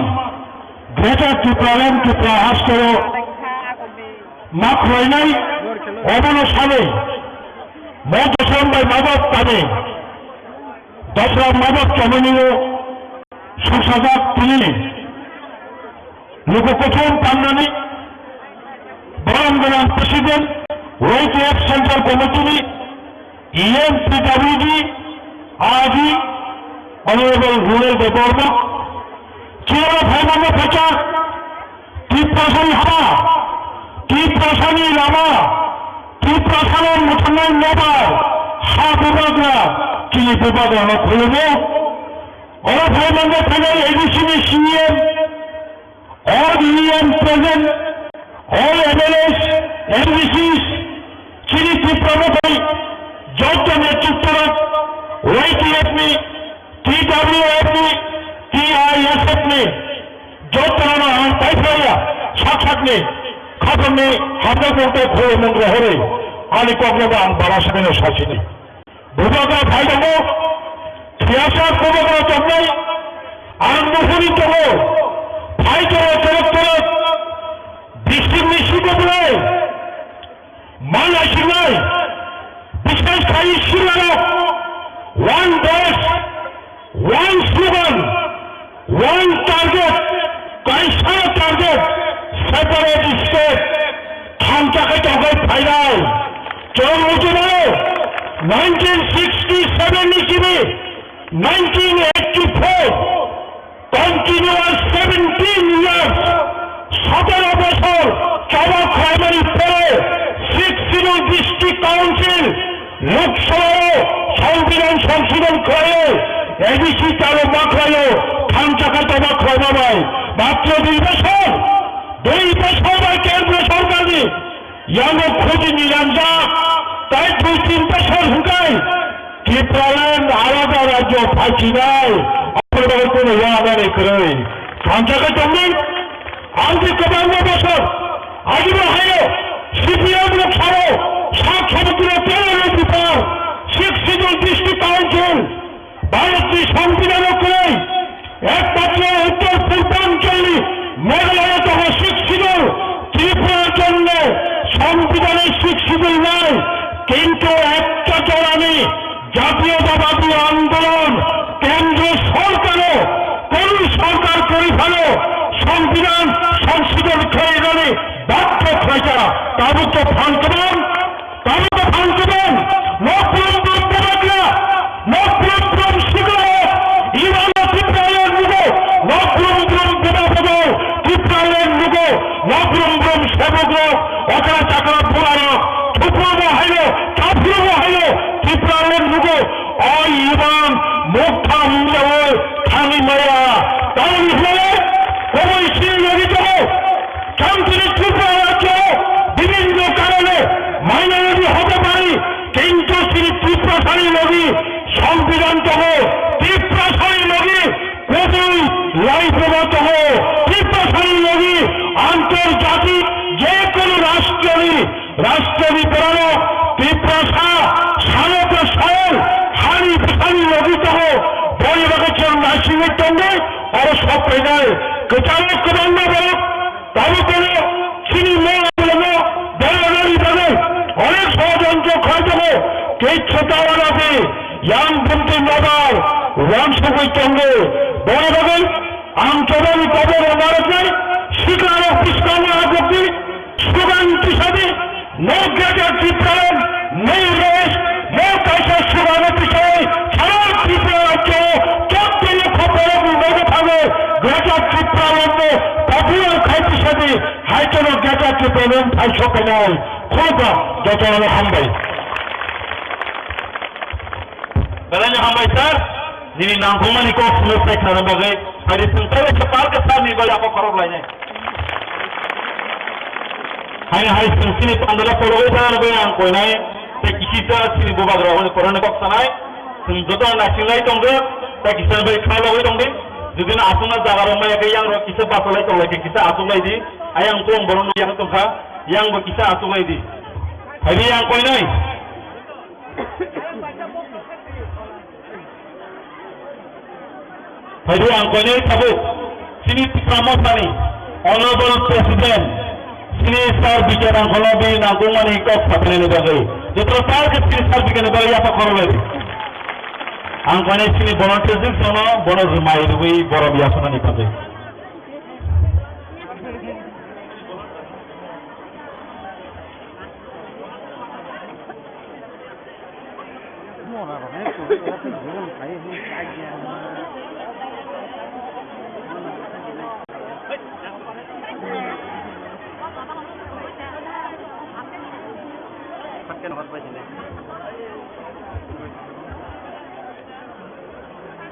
Greater Tipraland Tripura hasteo ma khwlainai obono sanwi mo dosom bai mabok tani dosra mabok chamani o Sungsajak tini luku kuthum pangnani borom gwnang President Y T F Central Committee ni E M P W D R D Honorable Rural Development Chwla phaimano phacha Tiprasani ha, Tiprasani lama, Tiprasano mwthangwi nobar ha bubagra, chini bubagrano khulumo. Oro phaimano phainai A D C ni C E M, all E M present, all M L As, M D Cs, chini Tipra Mothani jotto netritworok, Y T F ni, T W F ni, T I S F ni, jotto no ang paiphlaiya, sak sakni, khapangni hamjakmung tei khulumung rohorwi, ani kokno bo ang bara sakino sachidi. Bubagra phai tongo, thiyasa bubagra tongnai, ang nuhuri tongo, phai tongo torok torok, bising ni siko belai, mana sinai, bising khai sinai, one voice, one slogan, one target, kaisa target, separate state, thansa khai tongkhai phainai. Chwng muchunai, nineteen sixty-seven ni simi, nineteen eighty-four, continuous seventeen years, সতেরো বছর চলা প্রাইমারি পরে Sixth Schedule District Council লোকসভায় সংবিধান সংশোধন করে এডিসি চালু মাখলাইও থানচাকা জমা খরবাবাই মাত্র দুই বছর, দুই বছর বা কেন্দ্র সরকারনি ইয়ানো খুঁটি নিরঞ্জা তাই দুই তিন বছর হুকাই Tipraland alada rajyo phaichinai, aphrodagoi kono yamani kwrwi. Thanjagwi tongmung, ang je kwbangma bosor, agini haino C P M rok সংবিধান অনুযায়ী একমাত্র উত্তর পূর্বাঞ্চল মেঘালয় তথা সিক্স শিডিউল, ত্রিপুরার জন্য সংবিধানের সিক্স শিডিউল নাই, কিন্তু একটা জ্বালানি জাতীয়তাবাদী আন্দোলন কেন্দ্র সরকারও, কোন সরকার করে ভালো সংবিধান সংশোধন করে গেলে বাধ্য হয়ে যারা তাবুক তো ফান করুন, তাবুক তো ফান করুন, নকরুন, নকরুন, নকরুন, শিখুন, ইমানো ত্রিপুরার মুখো, নকরুন, নকরুন, Tripura rok nugo, nokrum brum sebok rok, okra chakra bura rok, thupro bo hayo, chaphuru bo hayo, Tripura rok nugo, o iman mokha mungya o thangwi maya, tamoni hwnwi, komoi sini logi tongo, chantini Tripura rajyo bibhinno karone minority hote pari, kintu sini Tripura sani logi, সংবিধান tongo, Tripura sani logi, Kobui laibuma tongo, Tiprasani logi antorjatik je kono rashtroni, rashtroni borano Tiprasa sanokra sayang hani bwsani logi tongo, boni bagwi chwng naisingwi tongdi, oro sok phainai kwcharo kwbangma borok Tabuk kono chini mela mela no dela deli bagwi onek sodontro khlai tongo, kichu ta wana se yang bumtwi mobile wansugwi tongo. Boni bagwi ang chobani kobo rok narwknai, sikla rok bwskango agukdi, sugan tisadi, no greater Tipraland, no rest, no kaisa sugan tisadi, sara Tripura rajyo, chotto lokho borok ni nogo thango, greater Tipraland no popular khai tisadi, Hai chwng jata khe payment phai sok phainai. Khulumkha, jotono hambai. Belai no hambai sir, nini nangkukmani kok phunuk sai khnana bagwi. Phaidi chwng tei se palka sir ni bai ako khorok lainai. Hai hai chwng chini pandora kologwi thana bagwi ang koinai. Tei kisi ta chini bubagra hwnwi koroknwi kok sanai. Chwng joto naising lai tongdi. Tei kisa bai kha logwi tongdi. Jodi no aswkna jaga rok maya khe yang rok kisa basalai tonglai khe kisa aswk lai di. Ayang tong borok no yang tongkha, yang bo kisa aswk lai di. Phaidi yang koinai. Phaidi yang koinai tabuk. Chini Tipra Mothani, Honorable President, chini Sir B K Rangkholo bini nangkukmani kok saphainani bagwi. Joto sir khe chini Sir B K ni bagwi yapha khorok lai di. Ang koinai chini volunteers ni sono bono rwmai rwui borom yasunani bagwi.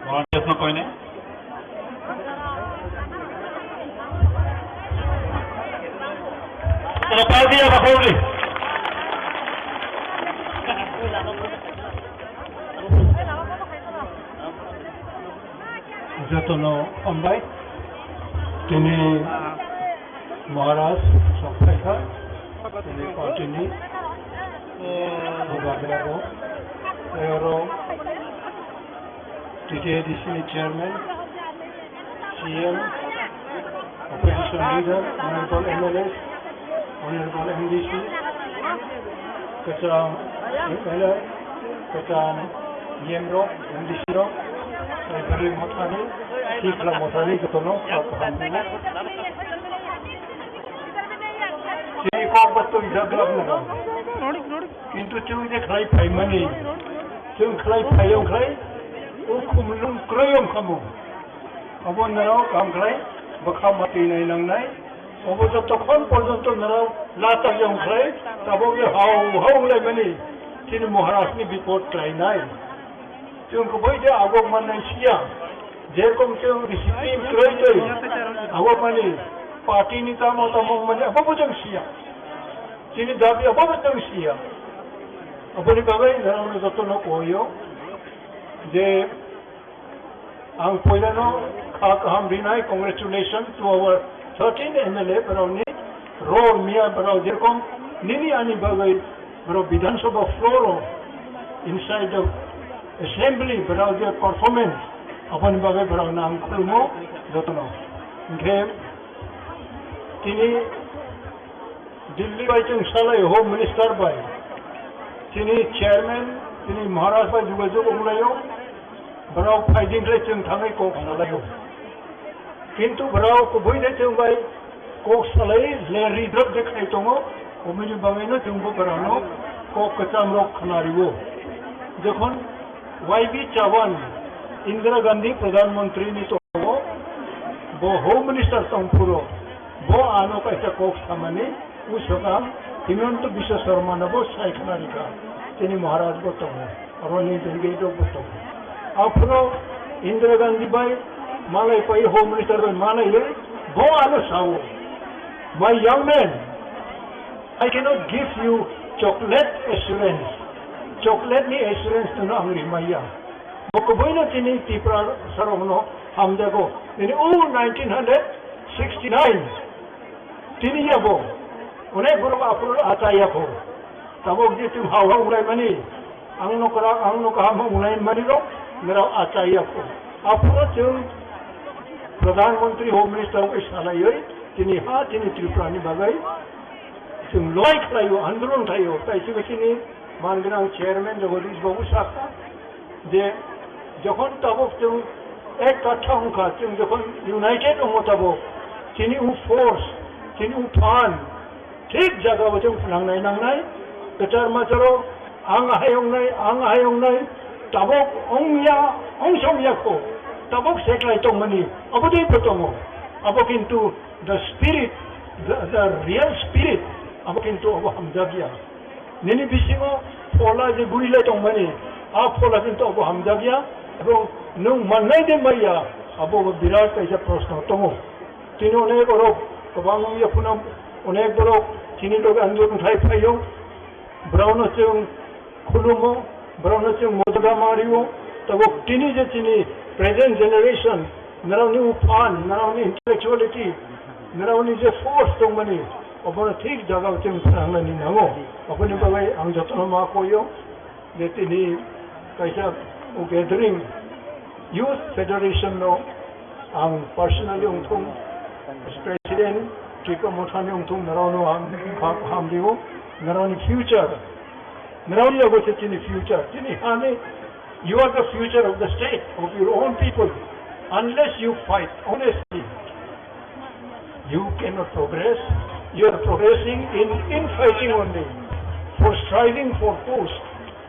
Volunteers no koine. Tara party ya bakori. Jotono hambai. Tini Maharaj sokphaikha, tini party ni bubagra rok, tei oro T T A D C ni chairman, C M, opposition leader, honorable M L As, honorable M D C, kwcham M L A, kwcham E M rok, M D C rok, tei bwrwi mothani, sikla mothani jotono kok kaham rwo. Chini kok ba twi jak glak nang. Kintu chwng je khlai phaimani, chwng khlai phai wng khlai, o khumlung kwrwi wng kha mo. Abo norok kaham khlai bwkha ma twi nai nangnai. Obo jotokhon porjonto norok lata wng khlai, tabok je hau hau wng laimani, chini Maharaj ni bipod khlainai. Chwng khe bai de agok mannai siya. Jerokom chwng discipline kwrwi twi agok mani party ni tamo tamo mani abo bo chwng siya. Chini dabi abo bo chwng siya. Aboni bagwi norokno jotono koyo je ang poilano kha kaham rinai, congratulations to our thirteen M L A borokni role miya borok jerokom nini ani bagwi borok Bidhan Sabha floor o inside the assembly borok je performance Aboni bagwi borokno ang khulumo jotono. Hinkhe tini Delhi bai chwng salai Home Minister bai, chini Chairman, chini Maharaj bai jogajog wnglaio, borok phaiding khlai chwng thangwi kok salaio. Kintu borok kubui de chwng bai kok salai le ridrop de khai tongo, oboni bagwino chwngbo borokno kok kwchamrok khna rio. Jokhon Y B Chavan, Indira Gandhi Pradhan Mantri ni tongo, bo Home Minister tongphuru, bo ano kaisa kok samani, Usokam Himanta Biswa Sarma no bo sai khna rikha, chini Maharaj bo tongo, aro ni Delhi rok bo tongo. Aphuru Indira Gandhi bai malai pai Home Minister bai malai ye bo ano sao, "My young man, I cannot give you chocolate assurance. Chocolate ni assurance no ang rimaya." Bo kubuino chini Tipra sarokno hamjago. Nini o nineteen hundred sixty-nine. Tini yabo, onek borok aphuru achai yakho. Tabok je chwng hao hao wnglaimani, ang no kwrak, ang no kaham wnglaimani rok, nirok achai yakho. Aphuru chwng Pradhan Mantri, Home Minister wngwi salaiwi, tini ha, tini Tripura ni bagwi chwng loi khlaio, andolon khlaio. Tai chwng chini mangrang chairman Jagadish Babu sakha, je jokhon tabok chwng ek katha wngkha, chwng jokhon united wngo tabok, chini u force, chini u phan, thik jaga o chwng nangnai nangnai, kwchar macharo ang ahai wngnai, ang ahai wngnai, tabok wngya, ongsa wngya kho, tabok seklai tongmani, abo dei bo tongo, abo kintu the spirit, the, the real spirit, abo kintu abo hamjakya. Nini bisingo phola je gurilai tongmani, a phola kintu abo hamjakya, ebong nwng mannai de maya, abo bo birat kaisa proshno tongo. Tini onek borok kwbang wngya phano, onek borok chini loge andolon khai phaio, borokno chwng khulumo, borokno chwng mojoda ma rio, tabok tini je chini present generation, norokni u phan, norokni intellectuality, norokni je force tongmani, obono thik jagao chwng phnangnani nango. Oboni bagwi ang jotono ma koyo je tini kaisa gathering, Youth Federation no ang personally wngthung, President Tripura Mothani wngthung, norokno ang ham, hamrio, norokni future, norokni logo se chini future, chini hani, you are the future of the state, of your own people. Unless you fight honestly, you cannot progress. You are progressing in, in fighting only, for striving for post.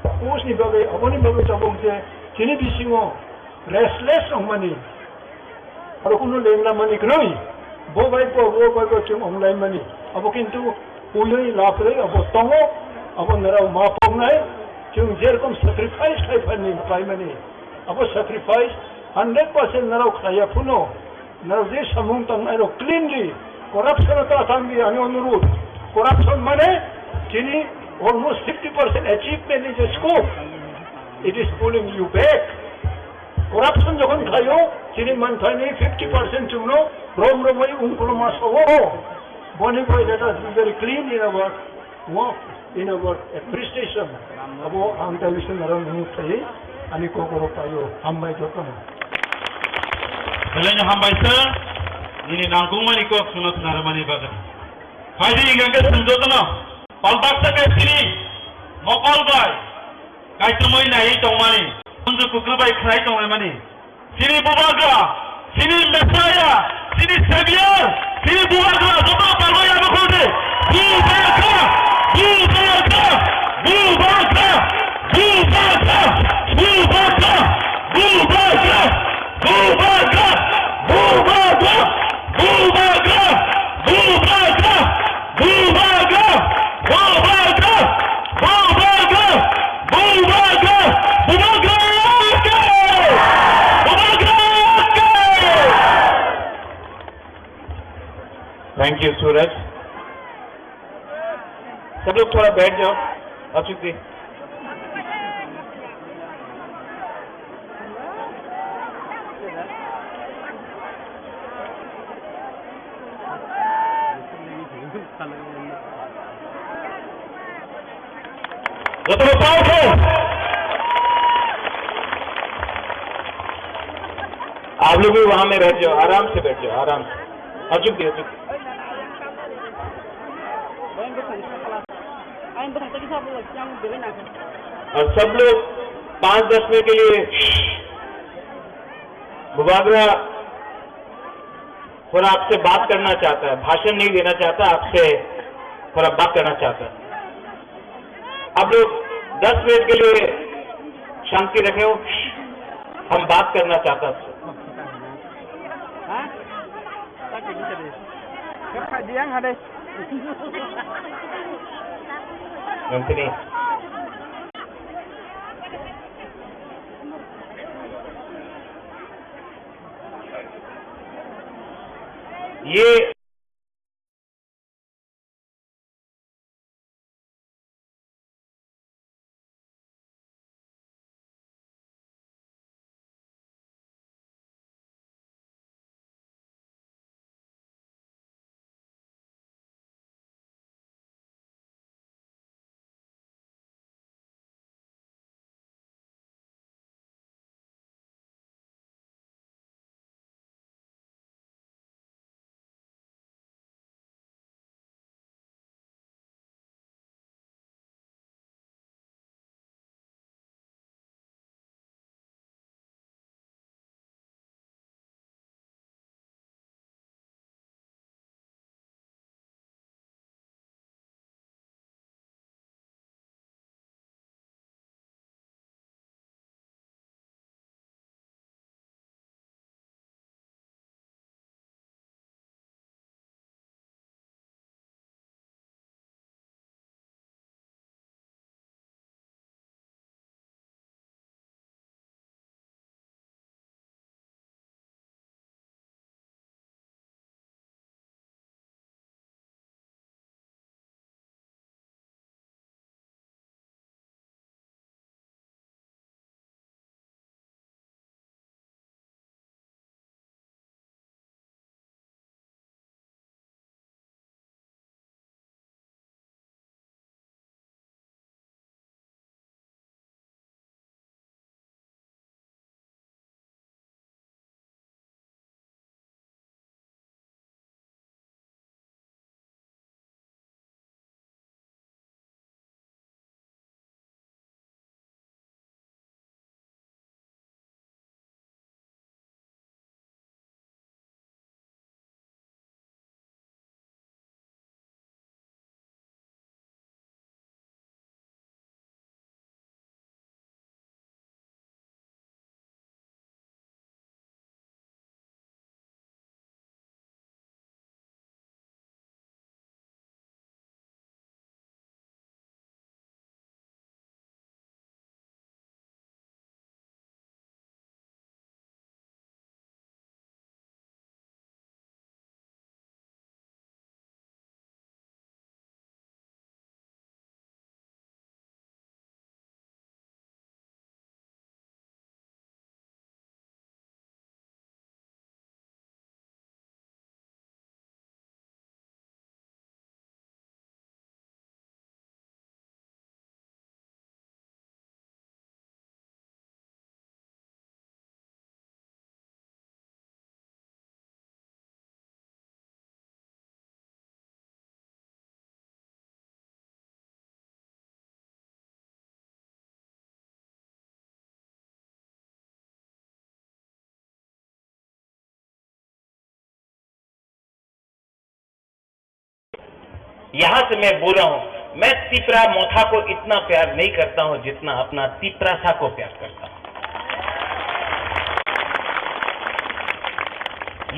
Post ni bagwi, aboni bagwi tabok je chini bisingo restless wngmani, aro kunu lengna mani kwrwi, bo bai bo, bo bai bo chwng wnglaimani. Abo kintu uiwi laphlwi abo tongo, abo nirok ma poknai, chwng jerokom sacrifice khai phani khlaimani. Abo sacrifice hundred percent nirok khlaiya phano, nirok je samung tangnairok cleanly, corruption ta tangdi ani onurudh. Corruption mane chini almost fifty percent achievement is a scope. It is pulling you back. Corruption jokhon khlaio, chini manthaini fifty percent chwngno rom romwi ungkulma sao. Boni bai let us be very clean in our work, in our administration. Abo ang television narang nung khai ani kokoro paio, hambai jotono. Belai no hambai sir, nini nangkukmani kok suno khwnarwmani bagwi. Phaidi hingkha khe chwng jotono pal baksa khe sini mokol bai kaichomwi naiwi tongmani, kunju kukrwi bai khlai tonglaimani. Sini Bubagra, sini Messiah, sini Savior, sini Bubagra, joto palmai abo khode. Bubagra, Bubagra, Bubagra, Bubagra, Bubagra, Bubagra, Bubagra, Bubagra, Bubagra, Bubagra, Bubagra, Bubagra, Bubagra, Bubagra, Bubagra, Bubagra, Bubagra. Thank you, Suraj. सब लोग थोड़ा बैठ जाओ, अचुक जी। Jotono powerful. तुम भी वहां में बैठ जाओ, आराम से बैठ जाओ, आराम से। हजुर, हजुर। और सब लोग पाँच दस मिनट के लिए मुबादरा थोड़ा आपसे बात करना चाहता है, भाषण नहीं देना चाहता, आपसे थोड़ा बात करना चाहता है। आप लोग दस मिनट के लिए शांति रखे हो, हम बात करना चाहता है आपसे। Yang hade. Yang sini. Ye. यहाँ से मैं बोल रहा हूँ, मैं तिपरा मोथा को इतना प्यार नहीं करता हूँ जितना अपना तिपरासा को प्यार करता हूँ।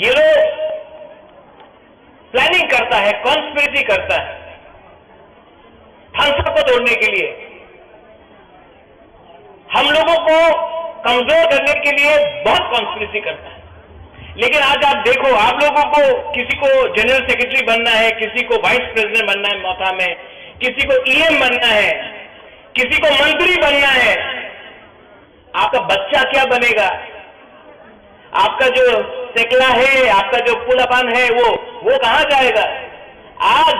ये लोग प्लानिंग करता है, कॉन्स्पिरेसी करता है, थानसा को तोड़ने के लिए, हम लोगों को कमजोर करने के लिए बहुत कॉन्स्पिरेसी करता है। लेकिन आज आप देखो, आप लोगों को, किसी को जनरल सेक्रेटरी बनना है, किसी को वाइस प्रेसिडेंट बनना है मोथा में, किसी को ईएम बनना है, किसी को मंत्री बनना है, आपका बच्चा क्या बनेगा? आपका जो सेकला है, आपका जो पुलापान है, वो वो कहाँ जाएगा? आज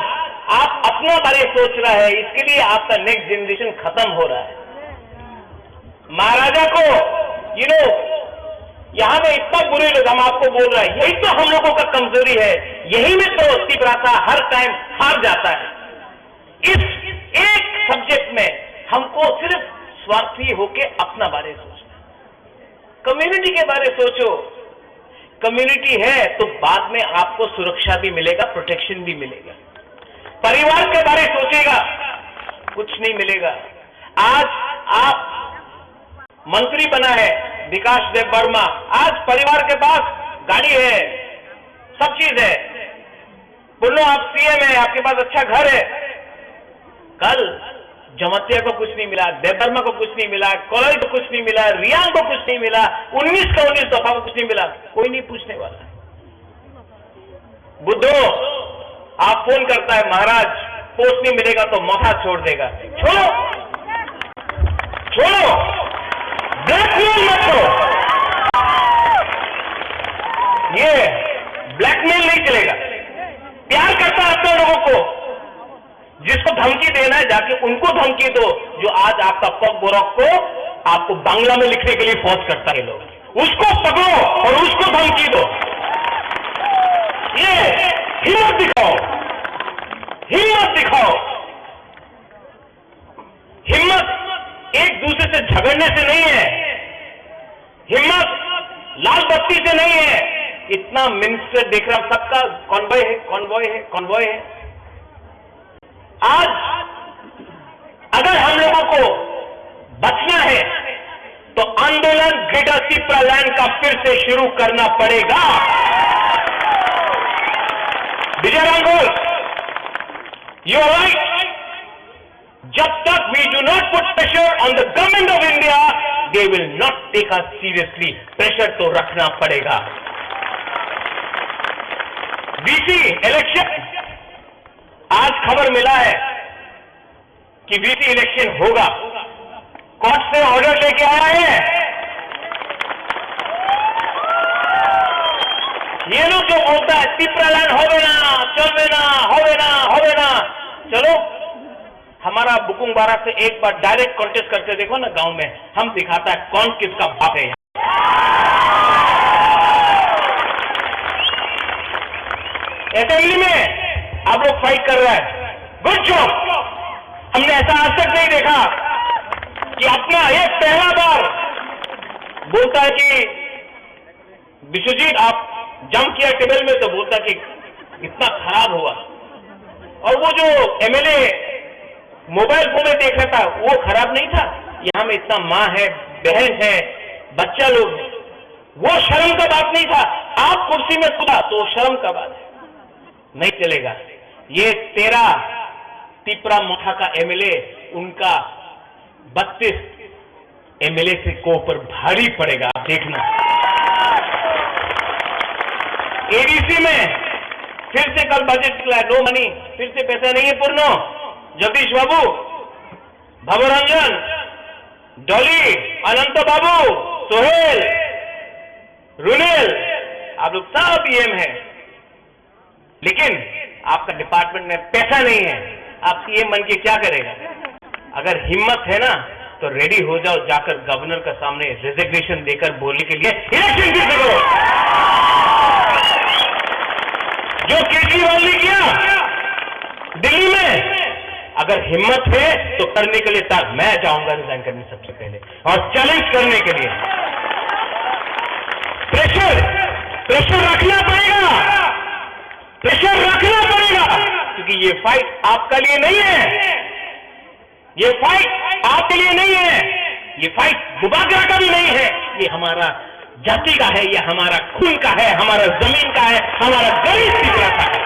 आप अपना बारे सोच रहा है, इसके लिए आपका नेक्स्ट जनरेशन खत्म हो रहा है। महाराजा को, यू नो, यहाँ में इतना बुरे लोग, हम आपको बोल रहे हैं, यही तो हम लोगों का कमजोरी है। यही में तो तिपरासा हर टाइम हार जाता है। इस एक सब्जेक्ट में हमको सिर्फ स्वार्थी होके अपना बारे सोचना। कम्युनिटी के बारे सोचो। कम्युनिटी है तो बाद में आपको सुरक्षा भी मिलेगा, प्रोटेक्शन भी मिलेगा। परिवार के बारे सोचेगा, कुछ नहीं मिलेगा। आज आप मंत्री बना है विकास देव वर्मा, आज परिवार के पास गाड़ी है, सब चीज है। बोलो, आप सीएम है, आपके पास अच्छा घर है। कल जमातिया को कुछ नहीं मिला, देव वर्मा को कुछ नहीं मिला, कॉलेज को कुछ नहीं मिला, रियांग को कुछ नहीं मिला, उन्नीस का उन्नीस दफा को कुछ नहीं मिला, कोई नहीं पूछने वाला। बुद्धो, आप फोन करता है, महाराज, पोस्ट नहीं मिलेगा तो माथा छोड़ देगा। छोड़ो, छोड़ो, ब्लैकमेल मत करो। ये ब्लैकमेल नहीं चलेगा। प्यार करता है अपने लोगों को, जिसको धमकी देना है जाके उनको धमकी दो, जो आज आपका पग बोरक को आपको बांग्ला में लिखने के लिए फोर्स करता है लोग, उसको पकड़ो और उसको धमकी दो। ये हिम्मत दिखाओ, हिम्मत दिखाओ। हिम्मत एक दूसरे से झगड़ने से नहीं है, हिम्मत लाल बत्ती से नहीं है। इतना मिनिस्टर देख रहा हूं, सबका कॉन्वॉय है, कॉन्वॉय है, कॉन्वॉय है। आज अगर हम लोगों को बचना है तो आंदोलन ग्रेटर तिप्रालैंड का फिर से शुरू करना पड़ेगा। विजय रांगोल, you are right। जब तक we do not put pressure on the government of India, they will not take us seriously। Pressure तो रखना पड़ेगा। वीसी इलेक्शन, आज खबर मिला है कि वीसी इलेक्शन होगा। कोर्ट से ऑर्डर लेके आया है। ये लोग जो बोलता है तिप्रालैंड होवे ना, चलवे ना, होवे ना, होवे ना। चलो, हमारा बुकुंग बारा से एक बार डायरेक्ट कॉन्टेस्ट करके देखो ना गांव में, हम दिखाता है कौन किसका बाप है। असेंबली में आप लोग फाइट कर रहे हैं, गुड जॉब। हमने ऐसा आज तक नहीं देखा कि अपना एक पहला बार बोलता है कि विश्वजीत, आप जंप किया टेबल में, तो बोलता कि इतना खराब हुआ। और वो जो एमएलए मोबाइल फोन में देख रहा था, वो खराब नहीं था? यहाँ में इतना माँ है, बहन है, बच्चा लोग है, वो शर्म का बात नहीं था? आप कुर्सी में कूदा तो शर्म का बात है, नहीं चलेगा। ये तेरा तिपरा मोथा का एमएलए, उनका बत्तीस एमएलए से को पर भारी पड़ेगा, आप देखना। एडीसी में फिर से कल बजट निकला है, नो मनी, फिर से पैसा नहीं है पूर्णो। जगदीश बाबू, भवरंजन, डॉली, अनंत बाबू, सोहेल, रुनेल, आप लोग सब ईएम हैं। लेकिन आपका डिपार्टमेंट में पैसा नहीं है, आप सीएम बन के क्या करेगा? अगर हिम्मत है ना, तो रेडी हो जाओ, जाकर गवर्नर का सामने रेजिग्नेशन देकर बोलने के लिए इलेक्शन फिर से करो। जो केजरीवाल ने किया दिल्ली में, अगर हिम्मत है तो करने के लिए तैयार। मैं जाऊंगा रिजाइन करने सबसे पहले और चैलेंज करने के लिए। प्रेशर, प्रेशर रखना पड़ेगा, प्रेशर रखना पड़ेगा, क्योंकि ये फाइट आपका लिए नहीं है, ये फाइट आपके लिए नहीं है, ये फाइट बुबागरा का भी नहीं है, ये हमारा जाति का है, ये हमारा खून का है, हमारा जमीन का है, हमारा गरीब तिपरा का है।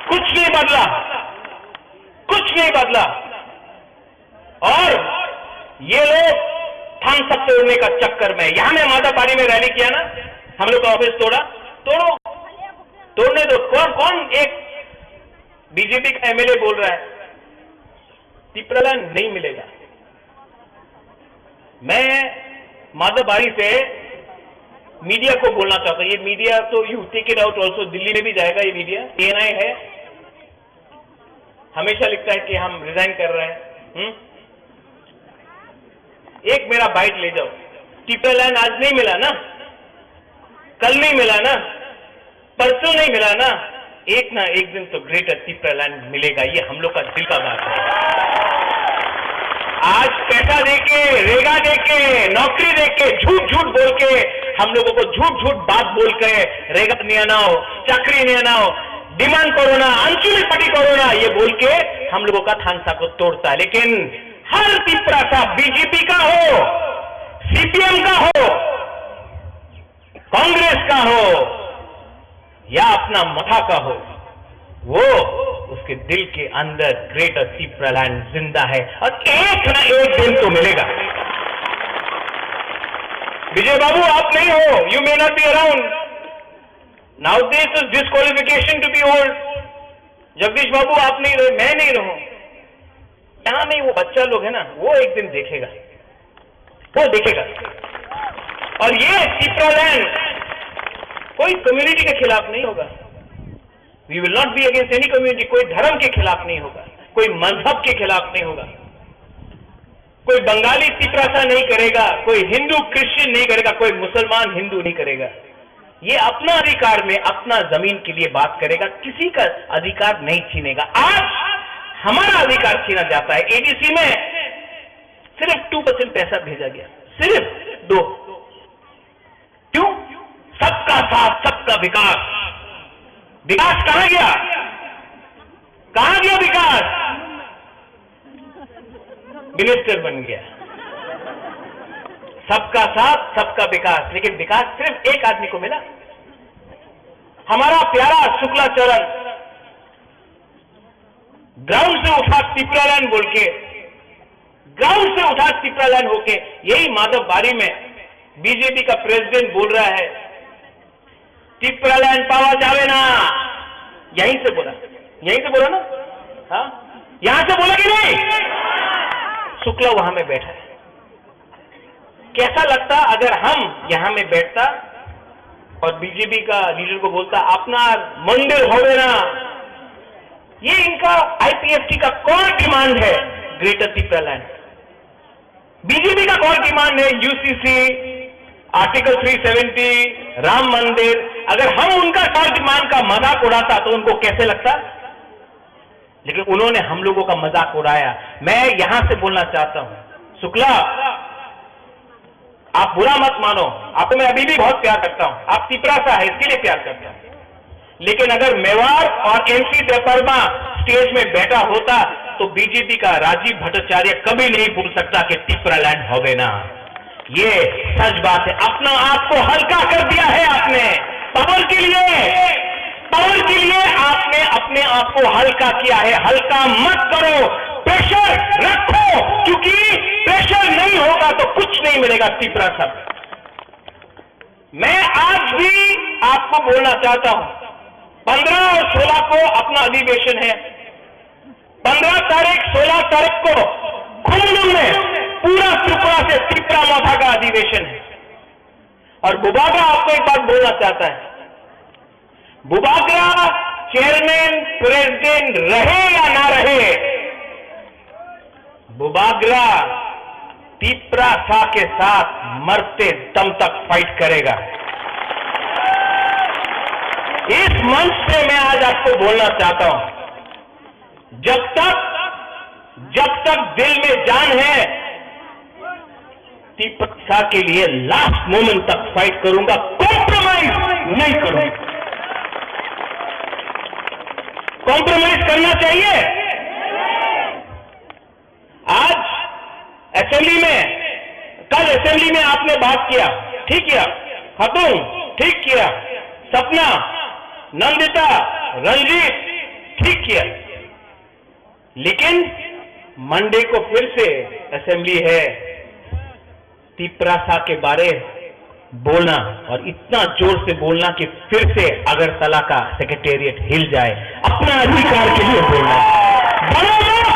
कुछ नहीं बदला, कुछ नहीं बदला। और ये लोग थान सब तोड़ने का चक्कर में, यहाँ में माधवबाड़ी में रैली किया ना, हम लोग का ऑफिस तोड़ा, तोड़ो, तोड़ने दो। कौन, कौन एक बीजेपी का एमएलए बोल रहा है तिपरालैंड नहीं मिलेगा? मैं माधवबाड़ी से मीडिया को बोलना चाहता हूँ, ये मीडिया तो you take it out also, Delhi में भी जाएगा ये मीडिया, एएनआई है, हमेशा लिखता है कि हम रिजाइन कर रहे हैं। हम्म? एक मेरा बाइट ले जाओ, टिपरालैंड आज नहीं मिला ना, कल नहीं मिला ना, परसों नहीं मिला ना, एक ना एक दिन तो ग्रेटर टिपरालैंड मिलेगा, ये हम लोग का दिल का बात है। आज पैसा देके, रेगा देके, नौकरी देके, झूठ झूठ बोल के, हम लोगों को झूठ झूठ बात बोल के, रेगा नहीं आना हो, चाकरी नहीं आना हो, डिमांड करो ना, आंचलिक पार्टी करो ना, ये बोल के हम लोगों का थानसा को तोड़ता है। लेकिन हर तिपरासा, बीजेपी का हो, सीपीएम का हो, कांग्रेस का हो या अपना मथा का हो, वो उसके दिल के अंदर ग्रेटर तिपरालैंड जिंदा है और एक ना एक दिन तो मिलेगा। विजय बाबू, आप नहीं हो, you may not be around. Now this is disqualification to be old. Jagdish बाबू, आप नहीं रहे, मैं नहीं रहूं, यहाँ में वो बच्चा लोग है ना, वो एक दिन देखेगा, वो देखेगा। और ये टिपरालैंड कोई कम्युनिटी के खिलाफ नहीं होगा। We will not be against any community. कोई धर्म के खिलाफ नहीं होगा, कोई मजहब के खिलाफ नहीं होगा, कोई बंगाली तिपरासा नहीं करेगा, कोई हिंदू क्रिश्चियन नहीं करेगा, कोई मुसलमान हिंदू नहीं करेगा। ये अपना अधिकार में, अपना जमीन के लिए बात करेगा, किसी का अधिकार नहीं छीनेगा। आज हमारा अधिकार छीना जाता है। एडीसी में सिर्फ टू परसेंट पैसा भेजा गया, सिर्फ दो। क्यों? सबका साथ, सबका विकास। विकास कहाँ गया? कहाँ गया विकास? मिनिस्टर बन गया। सबका साथ, सबका विकास, लेकिन विकास सिर्फ एक आदमी को मिला। हमारा प्यारा शुक्लाचरण ग्राउंड से उठा टिपरालैंड बोल के, ग्राउंड से उठा टिपरालैंड होके यही माधव बारी में बीजेपी का प्रेसिडेंट बोल रहा है, टिपरालैंड पावा जावे ना। यहीं से बोला, यहीं से बोला ना? हाँ, यहाँ से बोला कि नहीं? शुक्ला वहां में बैठा है। कैसा लगता अगर हम यहाँ में बैठता और बीजेपी का लीडर को बोलता, अपना मंदिर होवे ना? ये इनका आईपीएफटी का कौन डिमांड है? ग्रेटर टिपरालैंड, बीजेपी का कौन डिमांड है? UCC, article three seventy, Ram मंदिर, अगर हम उनका कौन डिमांड का मजाक उड़ाता तो उनको कैसे लगता? लेकिन उन्होंने हम लोगों का मजाक उड़ाया। मैं यहां से बोलना चाहता हूं, शुक्ला, आप बुरा मत मानो, आपको मैं अभी भी बहुत प्यार करता हूं, आप तिपरासा है, इसके लिए प्यार करता हूं। लेकिन अगर मेवाड़ और एमसी देबबर्मा स्टेज में बैठा होता तो बीजेपी का राजीव भट्टाचार्य कभी नहीं बोल सकता कि टिपरालैंड होवे ना। ये सच बात है, अपना आप को हल्का कर दिया है आपने पावर के लिए। पावर के लिए आपने अपने आप को हल्का किया है। हल्का मत करो, प्रेशर रखो, क्योंकि प्रेशर नहीं होगा तो कुछ नहीं मिलेगा। तिपरासा, मैं आज भी आपको बोलना चाहता हूं, पन्द्रह और सोलह को अपना अधिवेशन है। पन्द्रह तारीख, सोलह तारीख को खुमलुंग में पूरा त्रिपुरा से तिपरा मोर्चा का अधिवेशन है। और बुबागरा आपको एक बात बोलना चाहता है, बुबागरा चेयरमैन प्रेसिडेंट रहे या ना रहे, बुबागरा तिपरासा के साथ मरते दम तक फाइट करेगा। इस मंच पे मैं आज आपको बोलना चाहता हूं, जब तक, जब तक दिल में जान है, तिपरासा के लिए लास्ट मोमेंट तक फाइट करूंगा, कॉम्प्रोमाइज नहीं करूंगा। कॉम्प्रोमाइज करना चाहिए? आज असेंबली में, कल असेंबली में आपने बात किया, ठीक किया, खातून, ठीक किया, सपना, नंदिता, रंजीत, ठीक किया। लेकिन मंडे को फिर से असेंबली है, तिपरासा के बारे बोलना और इतना जोर से बोलना कि फिर से अगरतला का सेक्रेटेरिएट हिल जाए, अपना अधिकार के लिए बोलना। डरो मत,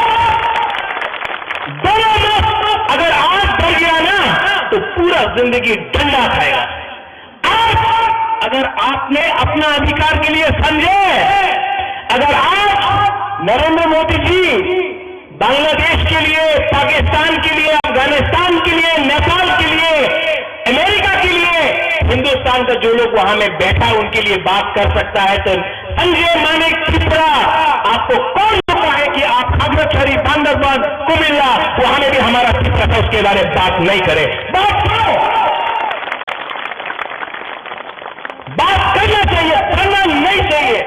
डरो मत। अगर आज डर गया ना तो पूरा जिंदगी डंडा खाएगा। आज अगर आपने अपना अधिकार के लिए समझे, अगर आज नरेंद्र मोदी जी बांग्लादेश के लिए, पाकिस्तान के लिए, अफगानिस्तान के लिए, नेपाल के लिए, हिंदुस्तान का जो लोग वहां में बैठा, उनके लिए बात कर सकता है, तो संजय मानिक त्रिपुरा, आपको कौन रोका है कि आप खागड़ाछड़ी, बांदरबान, कुमिल्ला, वहां में भी हमारा त्रिपुरा था, उसके बारे में बात नहीं करें? बात करो, बात करना चाहिए, करना नहीं चाहिए।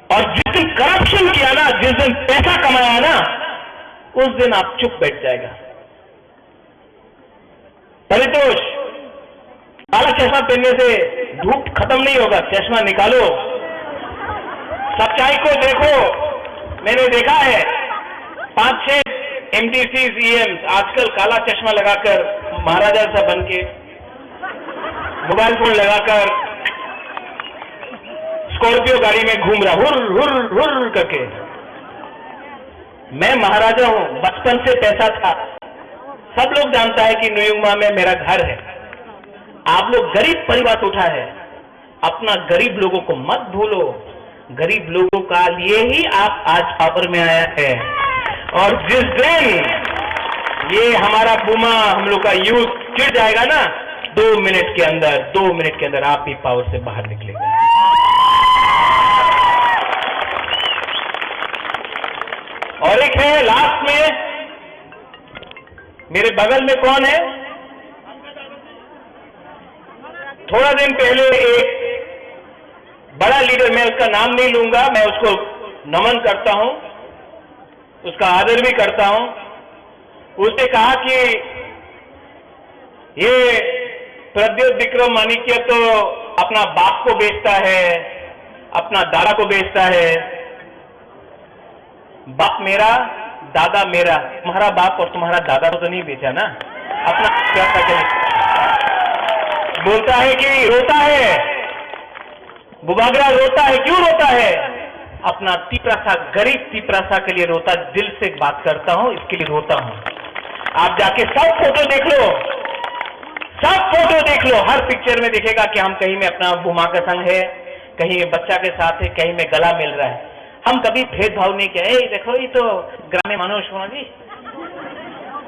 और जिस दिन करप्शन किया ना, जिस दिन पैसा कमाया ना, उस दिन आप चुप बैठ जाएगा। परितोष, काला चश्मा पहनने से धूप खत्म नहीं होगा, चश्मा निकालो, सच्चाई को देखो। मैंने देखा है, पांच छह एमडीसी, ईएम आजकल काला चश्मा लगाकर महाराजा सा बन के मोबाइल फोन लगाकर स्कॉर्पियो गाड़ी में घूम रहा, हुर हुर हुर करके। मैं महाराजा हूँ, बचपन से पैसा था। सब लोग जानता है कि नुयुंगमा में मेरा घर है। आप लोग गरीब परिवार से उठा है, अपना गरीब लोगों को मत भूलो। गरीब लोगों का लिए ही आप आज पावर में आया है। और जिस दिन ये हमारा बुमा, हम लोग का यूथ चिढ़ जाएगा ना, दो मिनट के अंदर, दो मिनट के अंदर आप भी पावर से बाहर निकलेगा। और एक है लास्ट में, मेरे बगल में कौन है? थोड़ा दिन पहले एक बड़ा लीडर, मैं उसका नाम नहीं लूंगा, मैं उसको नमन करता हूं, उसका आदर भी करता हूं। उसने कहा कि ये प्रद्योत विक्रम माणिक्य तो अपना बाप को बेचता है, अपना दादा को बेचता है। बाप मेरा, दादा मेरा, तुम्हारा बाप और तुम्हारा दादा को तो नहीं बेचा ना, अपना बेचा करके नहीं। बोलता है कि रोता है, बुबागरा रोता है। क्यों रोता है? अपना तिपरासा, गरीब तिपरासा के लिए रोता। दिल से बात करता हूँ, इसके लिए रोता हूँ। आप जाके सब फोटो देख लो, सब फोटो देख लो, हर पिक्चर में दिखेगा कि हम कहीं में अपना बुमा के संग है, कहीं में बच्चा के साथ है, कहीं में गला मिल रहा है। हम कभी भेदभाव नहीं किया। ए, देखो, ये तो ग्रामीण मानुष होना जी,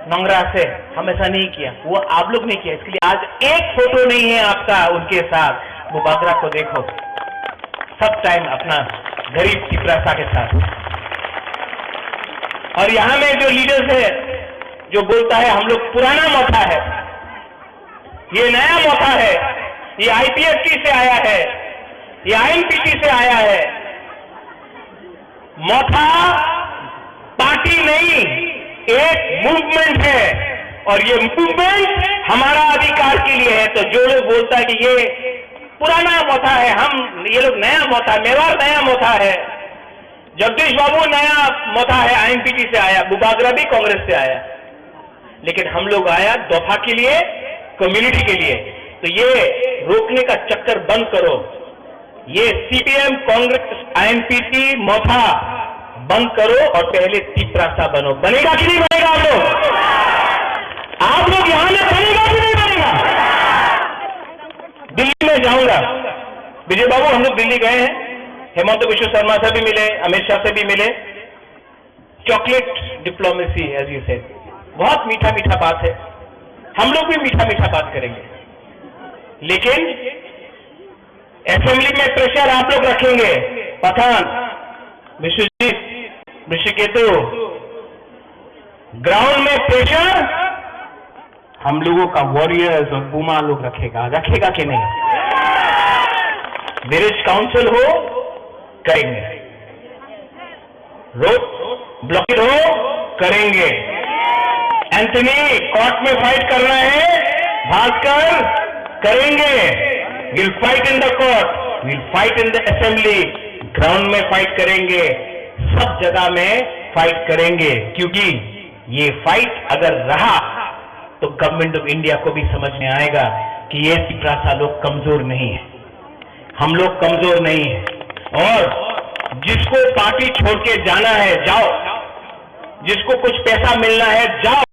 नंगरा से, हम ऐसा नहीं किया, वो आप लोग ने किया। इसके लिए आज एक फोटो नहीं है आपका उनके साथ। वो बागरा को देखो, सब टाइम अपना गरीब तिपरासा के साथ। और यहाँ में जो लीडर्स है, जो बोलता है हम लोग पुराना मथा है, ये नया मथा है, ये आईपीएफटी से आया है, ये आईएनपीटी से आया है। मथा पार्टी नहीं, एक मूवमेंट है, और ये मूवमेंट हमारा अधिकार के लिए है। तो जो लोग बोलता है कि ये पुराना मथा है, हम, ये लोग नया मथा, मेवाड़ नया मथा है, जगदीश बाबू नया मथा है, आईएनपीटी से आया, बुबागरा भी कांग्रेस से आया, लेकिन हम लोग आया दफा के लिए, कम्युनिटी के लिए। तो ये रोकने का चक्कर बंद करो, ये सीपीएम, कांग्रेस, आईएनपीटी, मथा बंद करो और पहले तिपरासा बनो। बनेगा कि नहीं बनेगा आप लोग? आप लोग यहाँ में बनेगा कि नहीं बनेगा? दिल्ली में जाऊंगा, विजय बाबू, हम लोग दिल्ली गए हैं, हेमंत बिश्व शर्मा से भी मिले, अमित शाह से भी मिले। Chocolate diplomacy, as you said, बहुत मीठा मीठा बात है, हम लोग भी मीठा मीठा बात करेंगे, लेकिन असेंबली में प्रेशर आप लोग रखेंगे। पठान, विश्वजीत, ऋषिकेतु, ग्राउंड में प्रेशर हम लोगों का वॉरियर्स और बुमा लोग रखेगा, रखेगा कि नहीं? विलेज काउंसिल हो, करेंगे। रोड ब्लॉकेड हो, करेंगे। एंथनी, कोर्ट में फाइट करना है, भास्कर, करेंगे। We'll fight in the court, we'll fight in the assembly, ground में फाइट करेंगे, सब जगह में फाइट करेंगे, क्योंकि ये फाइट अगर रहा तो गवर्नमेंट ऑफ इंडिया को भी समझ में आएगा कि ये तिपरासा लोग कमजोर नहीं है, हम लोग कमजोर नहीं है। और जिसको पार्टी छोड़ के जाना है, जाओ, जिसको कुछ पैसा मिलना है, जाओ।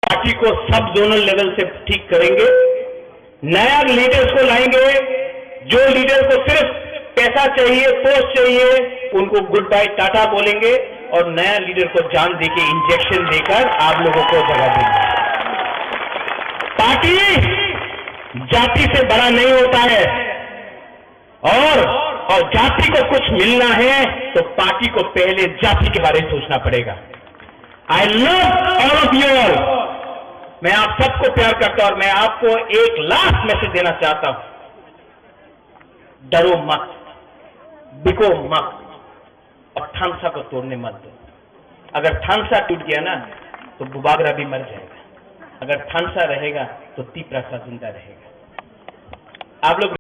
पार्टी को सब जोनल लेवल से ठीक करेंगे, नया लीडर्स को लाएंगे। जो लीडर को सिर्फ पैसा चाहिए, पोस्ट चाहिए, उनको गुड बाय टाटा बोलेंगे और नया लीडर को जान देके, इंजेक्शन देकर आप लोगों को जगह देंगे। पार्टी जाति से बड़ा नहीं होता है। और, और जाति को कुछ मिलना है तो पार्टी को पहले जाति के बारे में सोचना पड़ेगा। I love all of you all। मैं आप सबको प्यार करता हूं और मैं आपको एक लास्ट मैसेज देना चाहता हूं, डरो मत, बिको मत और थानसा को तोड़ने मत दो। अगर थानसा टूट गया ना, तो बुबागरा भी मर जाएगा। अगर थानसा रहेगा, तो तिपरासा जिंदा रहेगा। आप लोग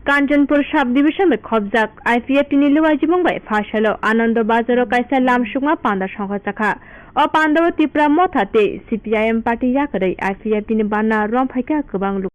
Kanchanpur sub division bai khobjak I P F T ni luaijimung bai phaisalo Anando Bazar o kaisa lamsukma panda songkha chakha. O panda o Tipra Motha tei C P I M party yakarwi I P F T ni banna romphai kha kwbang luku.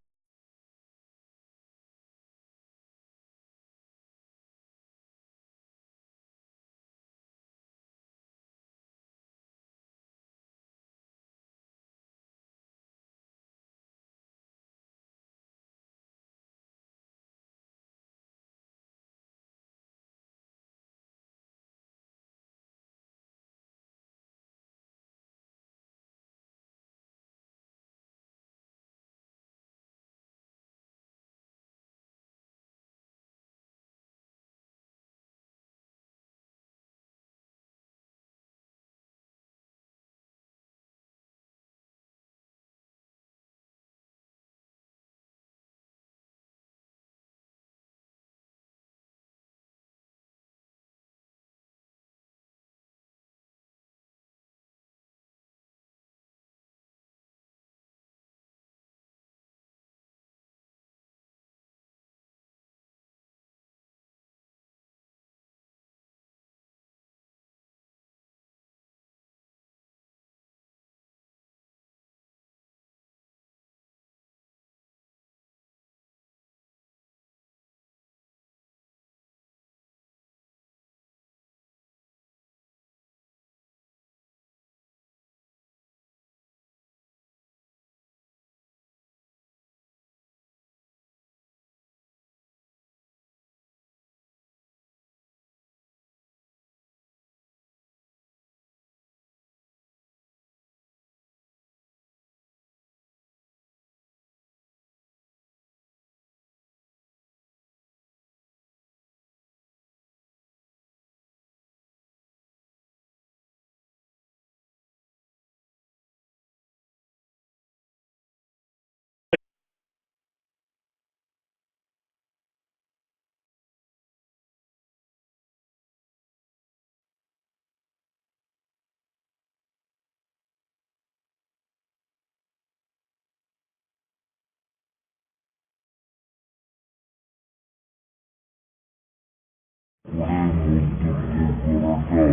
মন্তব্য করাটা,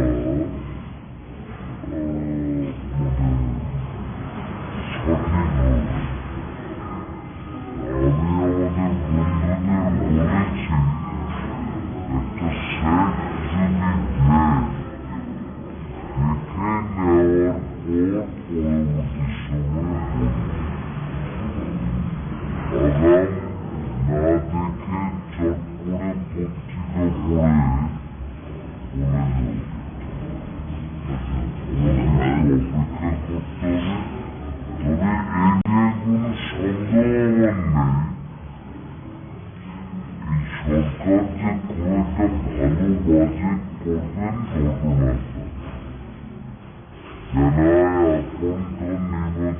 আহ, মানে, সঠিক নয়। আমি আমাদের বন্ধুদের বলেছি, একটা সেট যদি দেয়, দেখে নেওয়ার পর পরবর্তী সময়ে বলব। আগাম না দেখে চট করে পত্রিকা পড়ে বলে যাবে। আমাদেরকে অপেক্ষা করতে হবে। তবে এতে কোনো সন্দেহ আমার নেই, এই সরকার যে খুব একটা ভালো বাজেট করবেন, ঘটনা যারা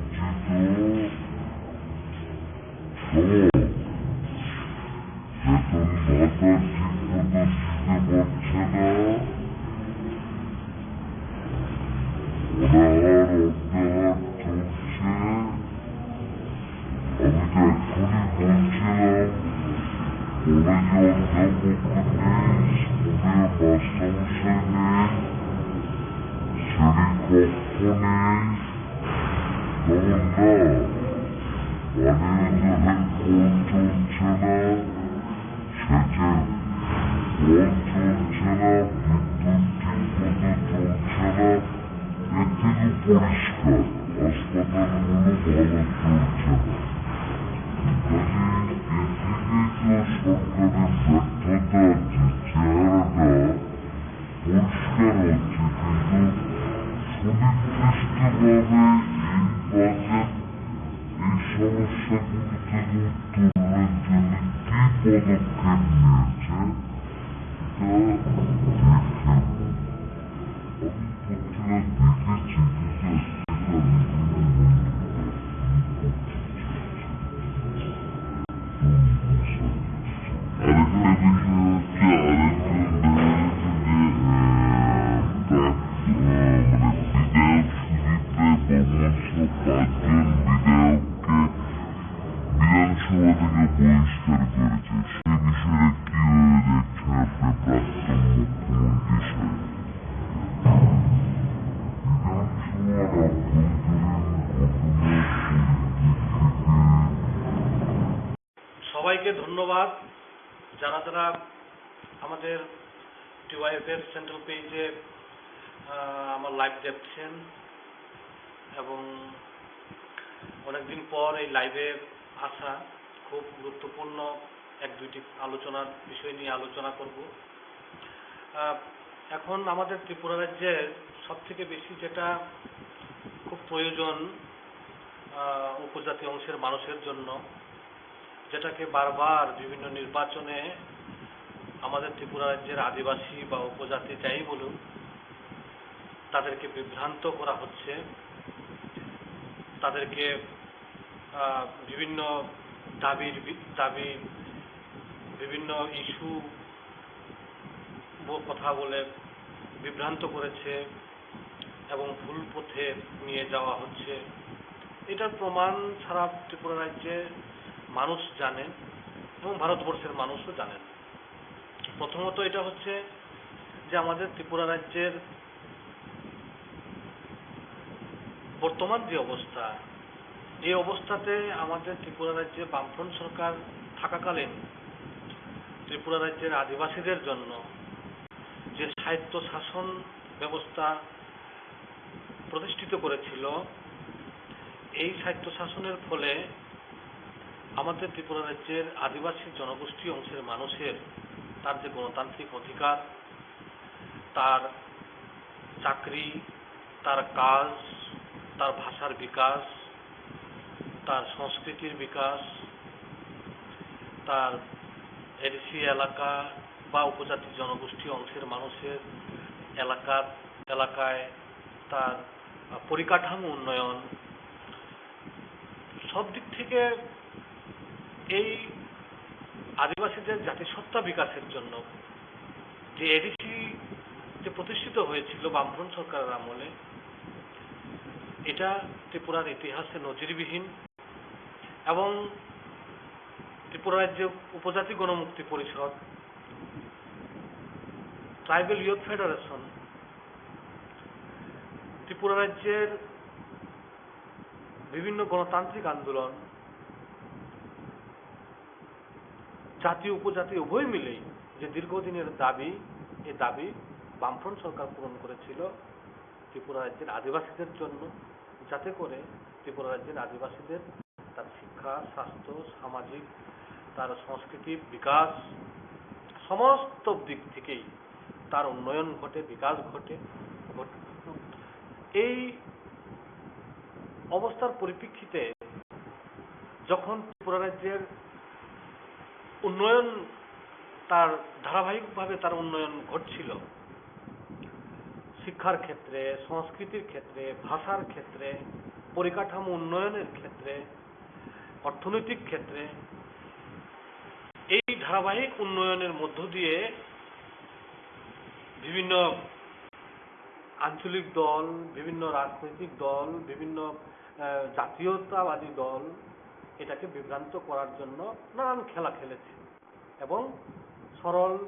এখন তো নিমজ্জিত সময় বেতন ভাতা ঠিক মতো দিতে পারছে না, অনাহার অবনাহার চলছে। আমি তো এখনই বলছিলাম, কলেজে অধ্যাপক নেই, স্কুলে মাস্টারমশাই নেই, শ্রেণীকক্ষ নেই, যেমন না, পানীয় জলের কল চলছে না, সেচের কল চলছে না, বিদ্যুৎ ঠিক মতো চলছে না। এর থেকে পরিষ্কার, হাসপাতালগুলো ভালো চলছে না। কাজেই এর থেকেই তো সরকারের ব্যর্থতার যে চেহারাটা পরিষ্কার হচ্ছে, কিন্তু সুনির্দিষ্টভাবে এই বাজেট এই সমস্যাগুলো থেকে উত্তরণের জন্য কি পদক্ষেপ নিয়েছে, এটা দেখে বলবো। আমি পত্রিকা দেখেছি, কিন্তু একটা আমি কোনো মন্তব্য করতে চাই না। আরেকটা বিষয় হচ্ছে, আরেকজন দেখা গেছে যে, আহ, প্রাক্তন, আহ, মানে বিধায়ক সুজিত রায় বর্মন সহ পাঁচজন বিধায়ককে বিধানসভা থেকে বহিষ্কার করেছে। সে বিষয়ে কিভাবে দেখছেন আপনি প্রাক্তন মুখ্যমন্ত্রী সাহেব? বিধানসভার আভ্যন্তরীণ ঘটনার পরিপ্রেক্ষিতে সবাইকে ধন্যবাদ, যারা যারা আমাদের টিওয়াইএফ এর সেন্ট্রাল পেজে, আহ, আমার লাইভ দেখছেন এবং অনেকদিন পর এই লাইভে আসা, খুব গুরুত্বপূর্ণ এক দুইটি আলোচনার বিষয় নিয়ে আলোচনা করব। আহ, এখন আমাদের ত্রিপুরা রাজ্যে সবথেকে বেশি যেটা খুব প্রয়োজন, আহ, উপজাতি অংশের মানুষের জন্য, যেটাকে বারবার বিভিন্ন নির্বাচনে আমাদের ত্রিপুরা রাজ্যের আদিবাসী বা উপজাতি যাই বলুন, তাদেরকে বিভ্রান্ত করা হচ্ছে, তাদেরকে, আহ, বিভিন্ন দাবির বি-, দাবি, বিভিন্ন ইস্যু ব-, কথা বলে বিভ্রান্ত করেছে এবং ভুল পথে নিয়ে যাওয়া হচ্ছে। এটার প্রমাণ সারা ত্রিপুরা রাজ্যে মানুষ জানেন এবং ভারতবর্ষের মানুষও জানেন। প্রথমত এটা হচ্ছে যে আমাদের ত্রিপুরা রাজ্যের বর্তমান যে অবস্থা, এই অবস্থাতে আমাদের ত্রিপুরা রাজ্যে বামফ্রন্ট সরকার থাকাকালীন ত্রিপুরা রাজ্যের আদিবাসীদের জন্য যে স্বায়ত্ত শাসন ব্যবস্থা প্রতিষ্ঠিত করেছিল, এই স্বায়ত্ত শাসনের ফলে আমাদের ত্রিপুরা রাজ্যের আদিবাসী জনগোষ্ঠী অংশের মানুষের তার যে গণতান্ত্রিক অধিকার, তার চাকরি, তার কাজ, তার ভাষার বিকাশ, তার সংস্কৃতির বিকাশ, তার এডিসি এলাকা বা উপজাতি জনগোষ্ঠী অংশের মানুষের এলাকার, এলাকায় তার, আহ, পরিকাঠামো উন্নয়ন, সব দিক থেকে এই আদিবাসীদের জাতিসত্তা বিকাশের জন্য যে এডিসি যে প্রতিষ্ঠিত হয়েছিল বামফ্রন্ট সরকারের আমলে, এটা ত্রিপুরার ইতিহাসে নজিরবিহীন। এবং ত্রিপুরা রাজ্যে উপজাতি গণমুক্তি পরিষদ ট্রাইবেল ইয়ুথ ফেডারেশন ত্রিপুরা রাজ্যের বিভিন্ন গণতান্ত্রিক আন্দোলন, জাতি উপজাতি উভয় মিলেই যে দীর্ঘদিনের দাবি, এ দাবি বামফ্রন্ট সরকার পূরণ করেছিল ত্রিপুরা রাজ্যের আদিবাসীদের জন্য, যাতে করে ত্রিপুরা রাজ্যের আদিবাসীদের তার শিক্ষা, স্বাস্থ্য, সামাজিক, তার সংস্কৃতি, বিকাশ, সমস্ত দিক থেকেই তার উন্নয়ন ঘটে, বিকাশ ঘটে। ঘট-, এই অবস্থার পরিপ্রেক্ষিতে যখন ত্রিপুরা রাজ্যের উন্নয়ন, তার ধারাবাহিকভাবে তার উন্নয়ন ঘটছিল, শিক্ষার ক্ষেত্রে, সংস্কৃতির ক্ষেত্রে, ভাষার ক্ষেত্রে, পরিকাঠামো উন্নয়নের ক্ষেত্রে, অর্থনৈতিক ক্ষেত্রে এই ধারাবাহিক উন্নয়নের মধ্য দিয়ে বিভিন্ন আঞ্চলিক দল, বিভিন্ন রাজনৈতিক দল, বিভিন্ন, আহ, জাতীয়তাবাদী দল এটাকে বিভ্রান্ত করার জন্য নানান খেলা খেলেছে এবং সরল,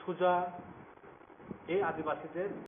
সোজা এই আদিবাসীদের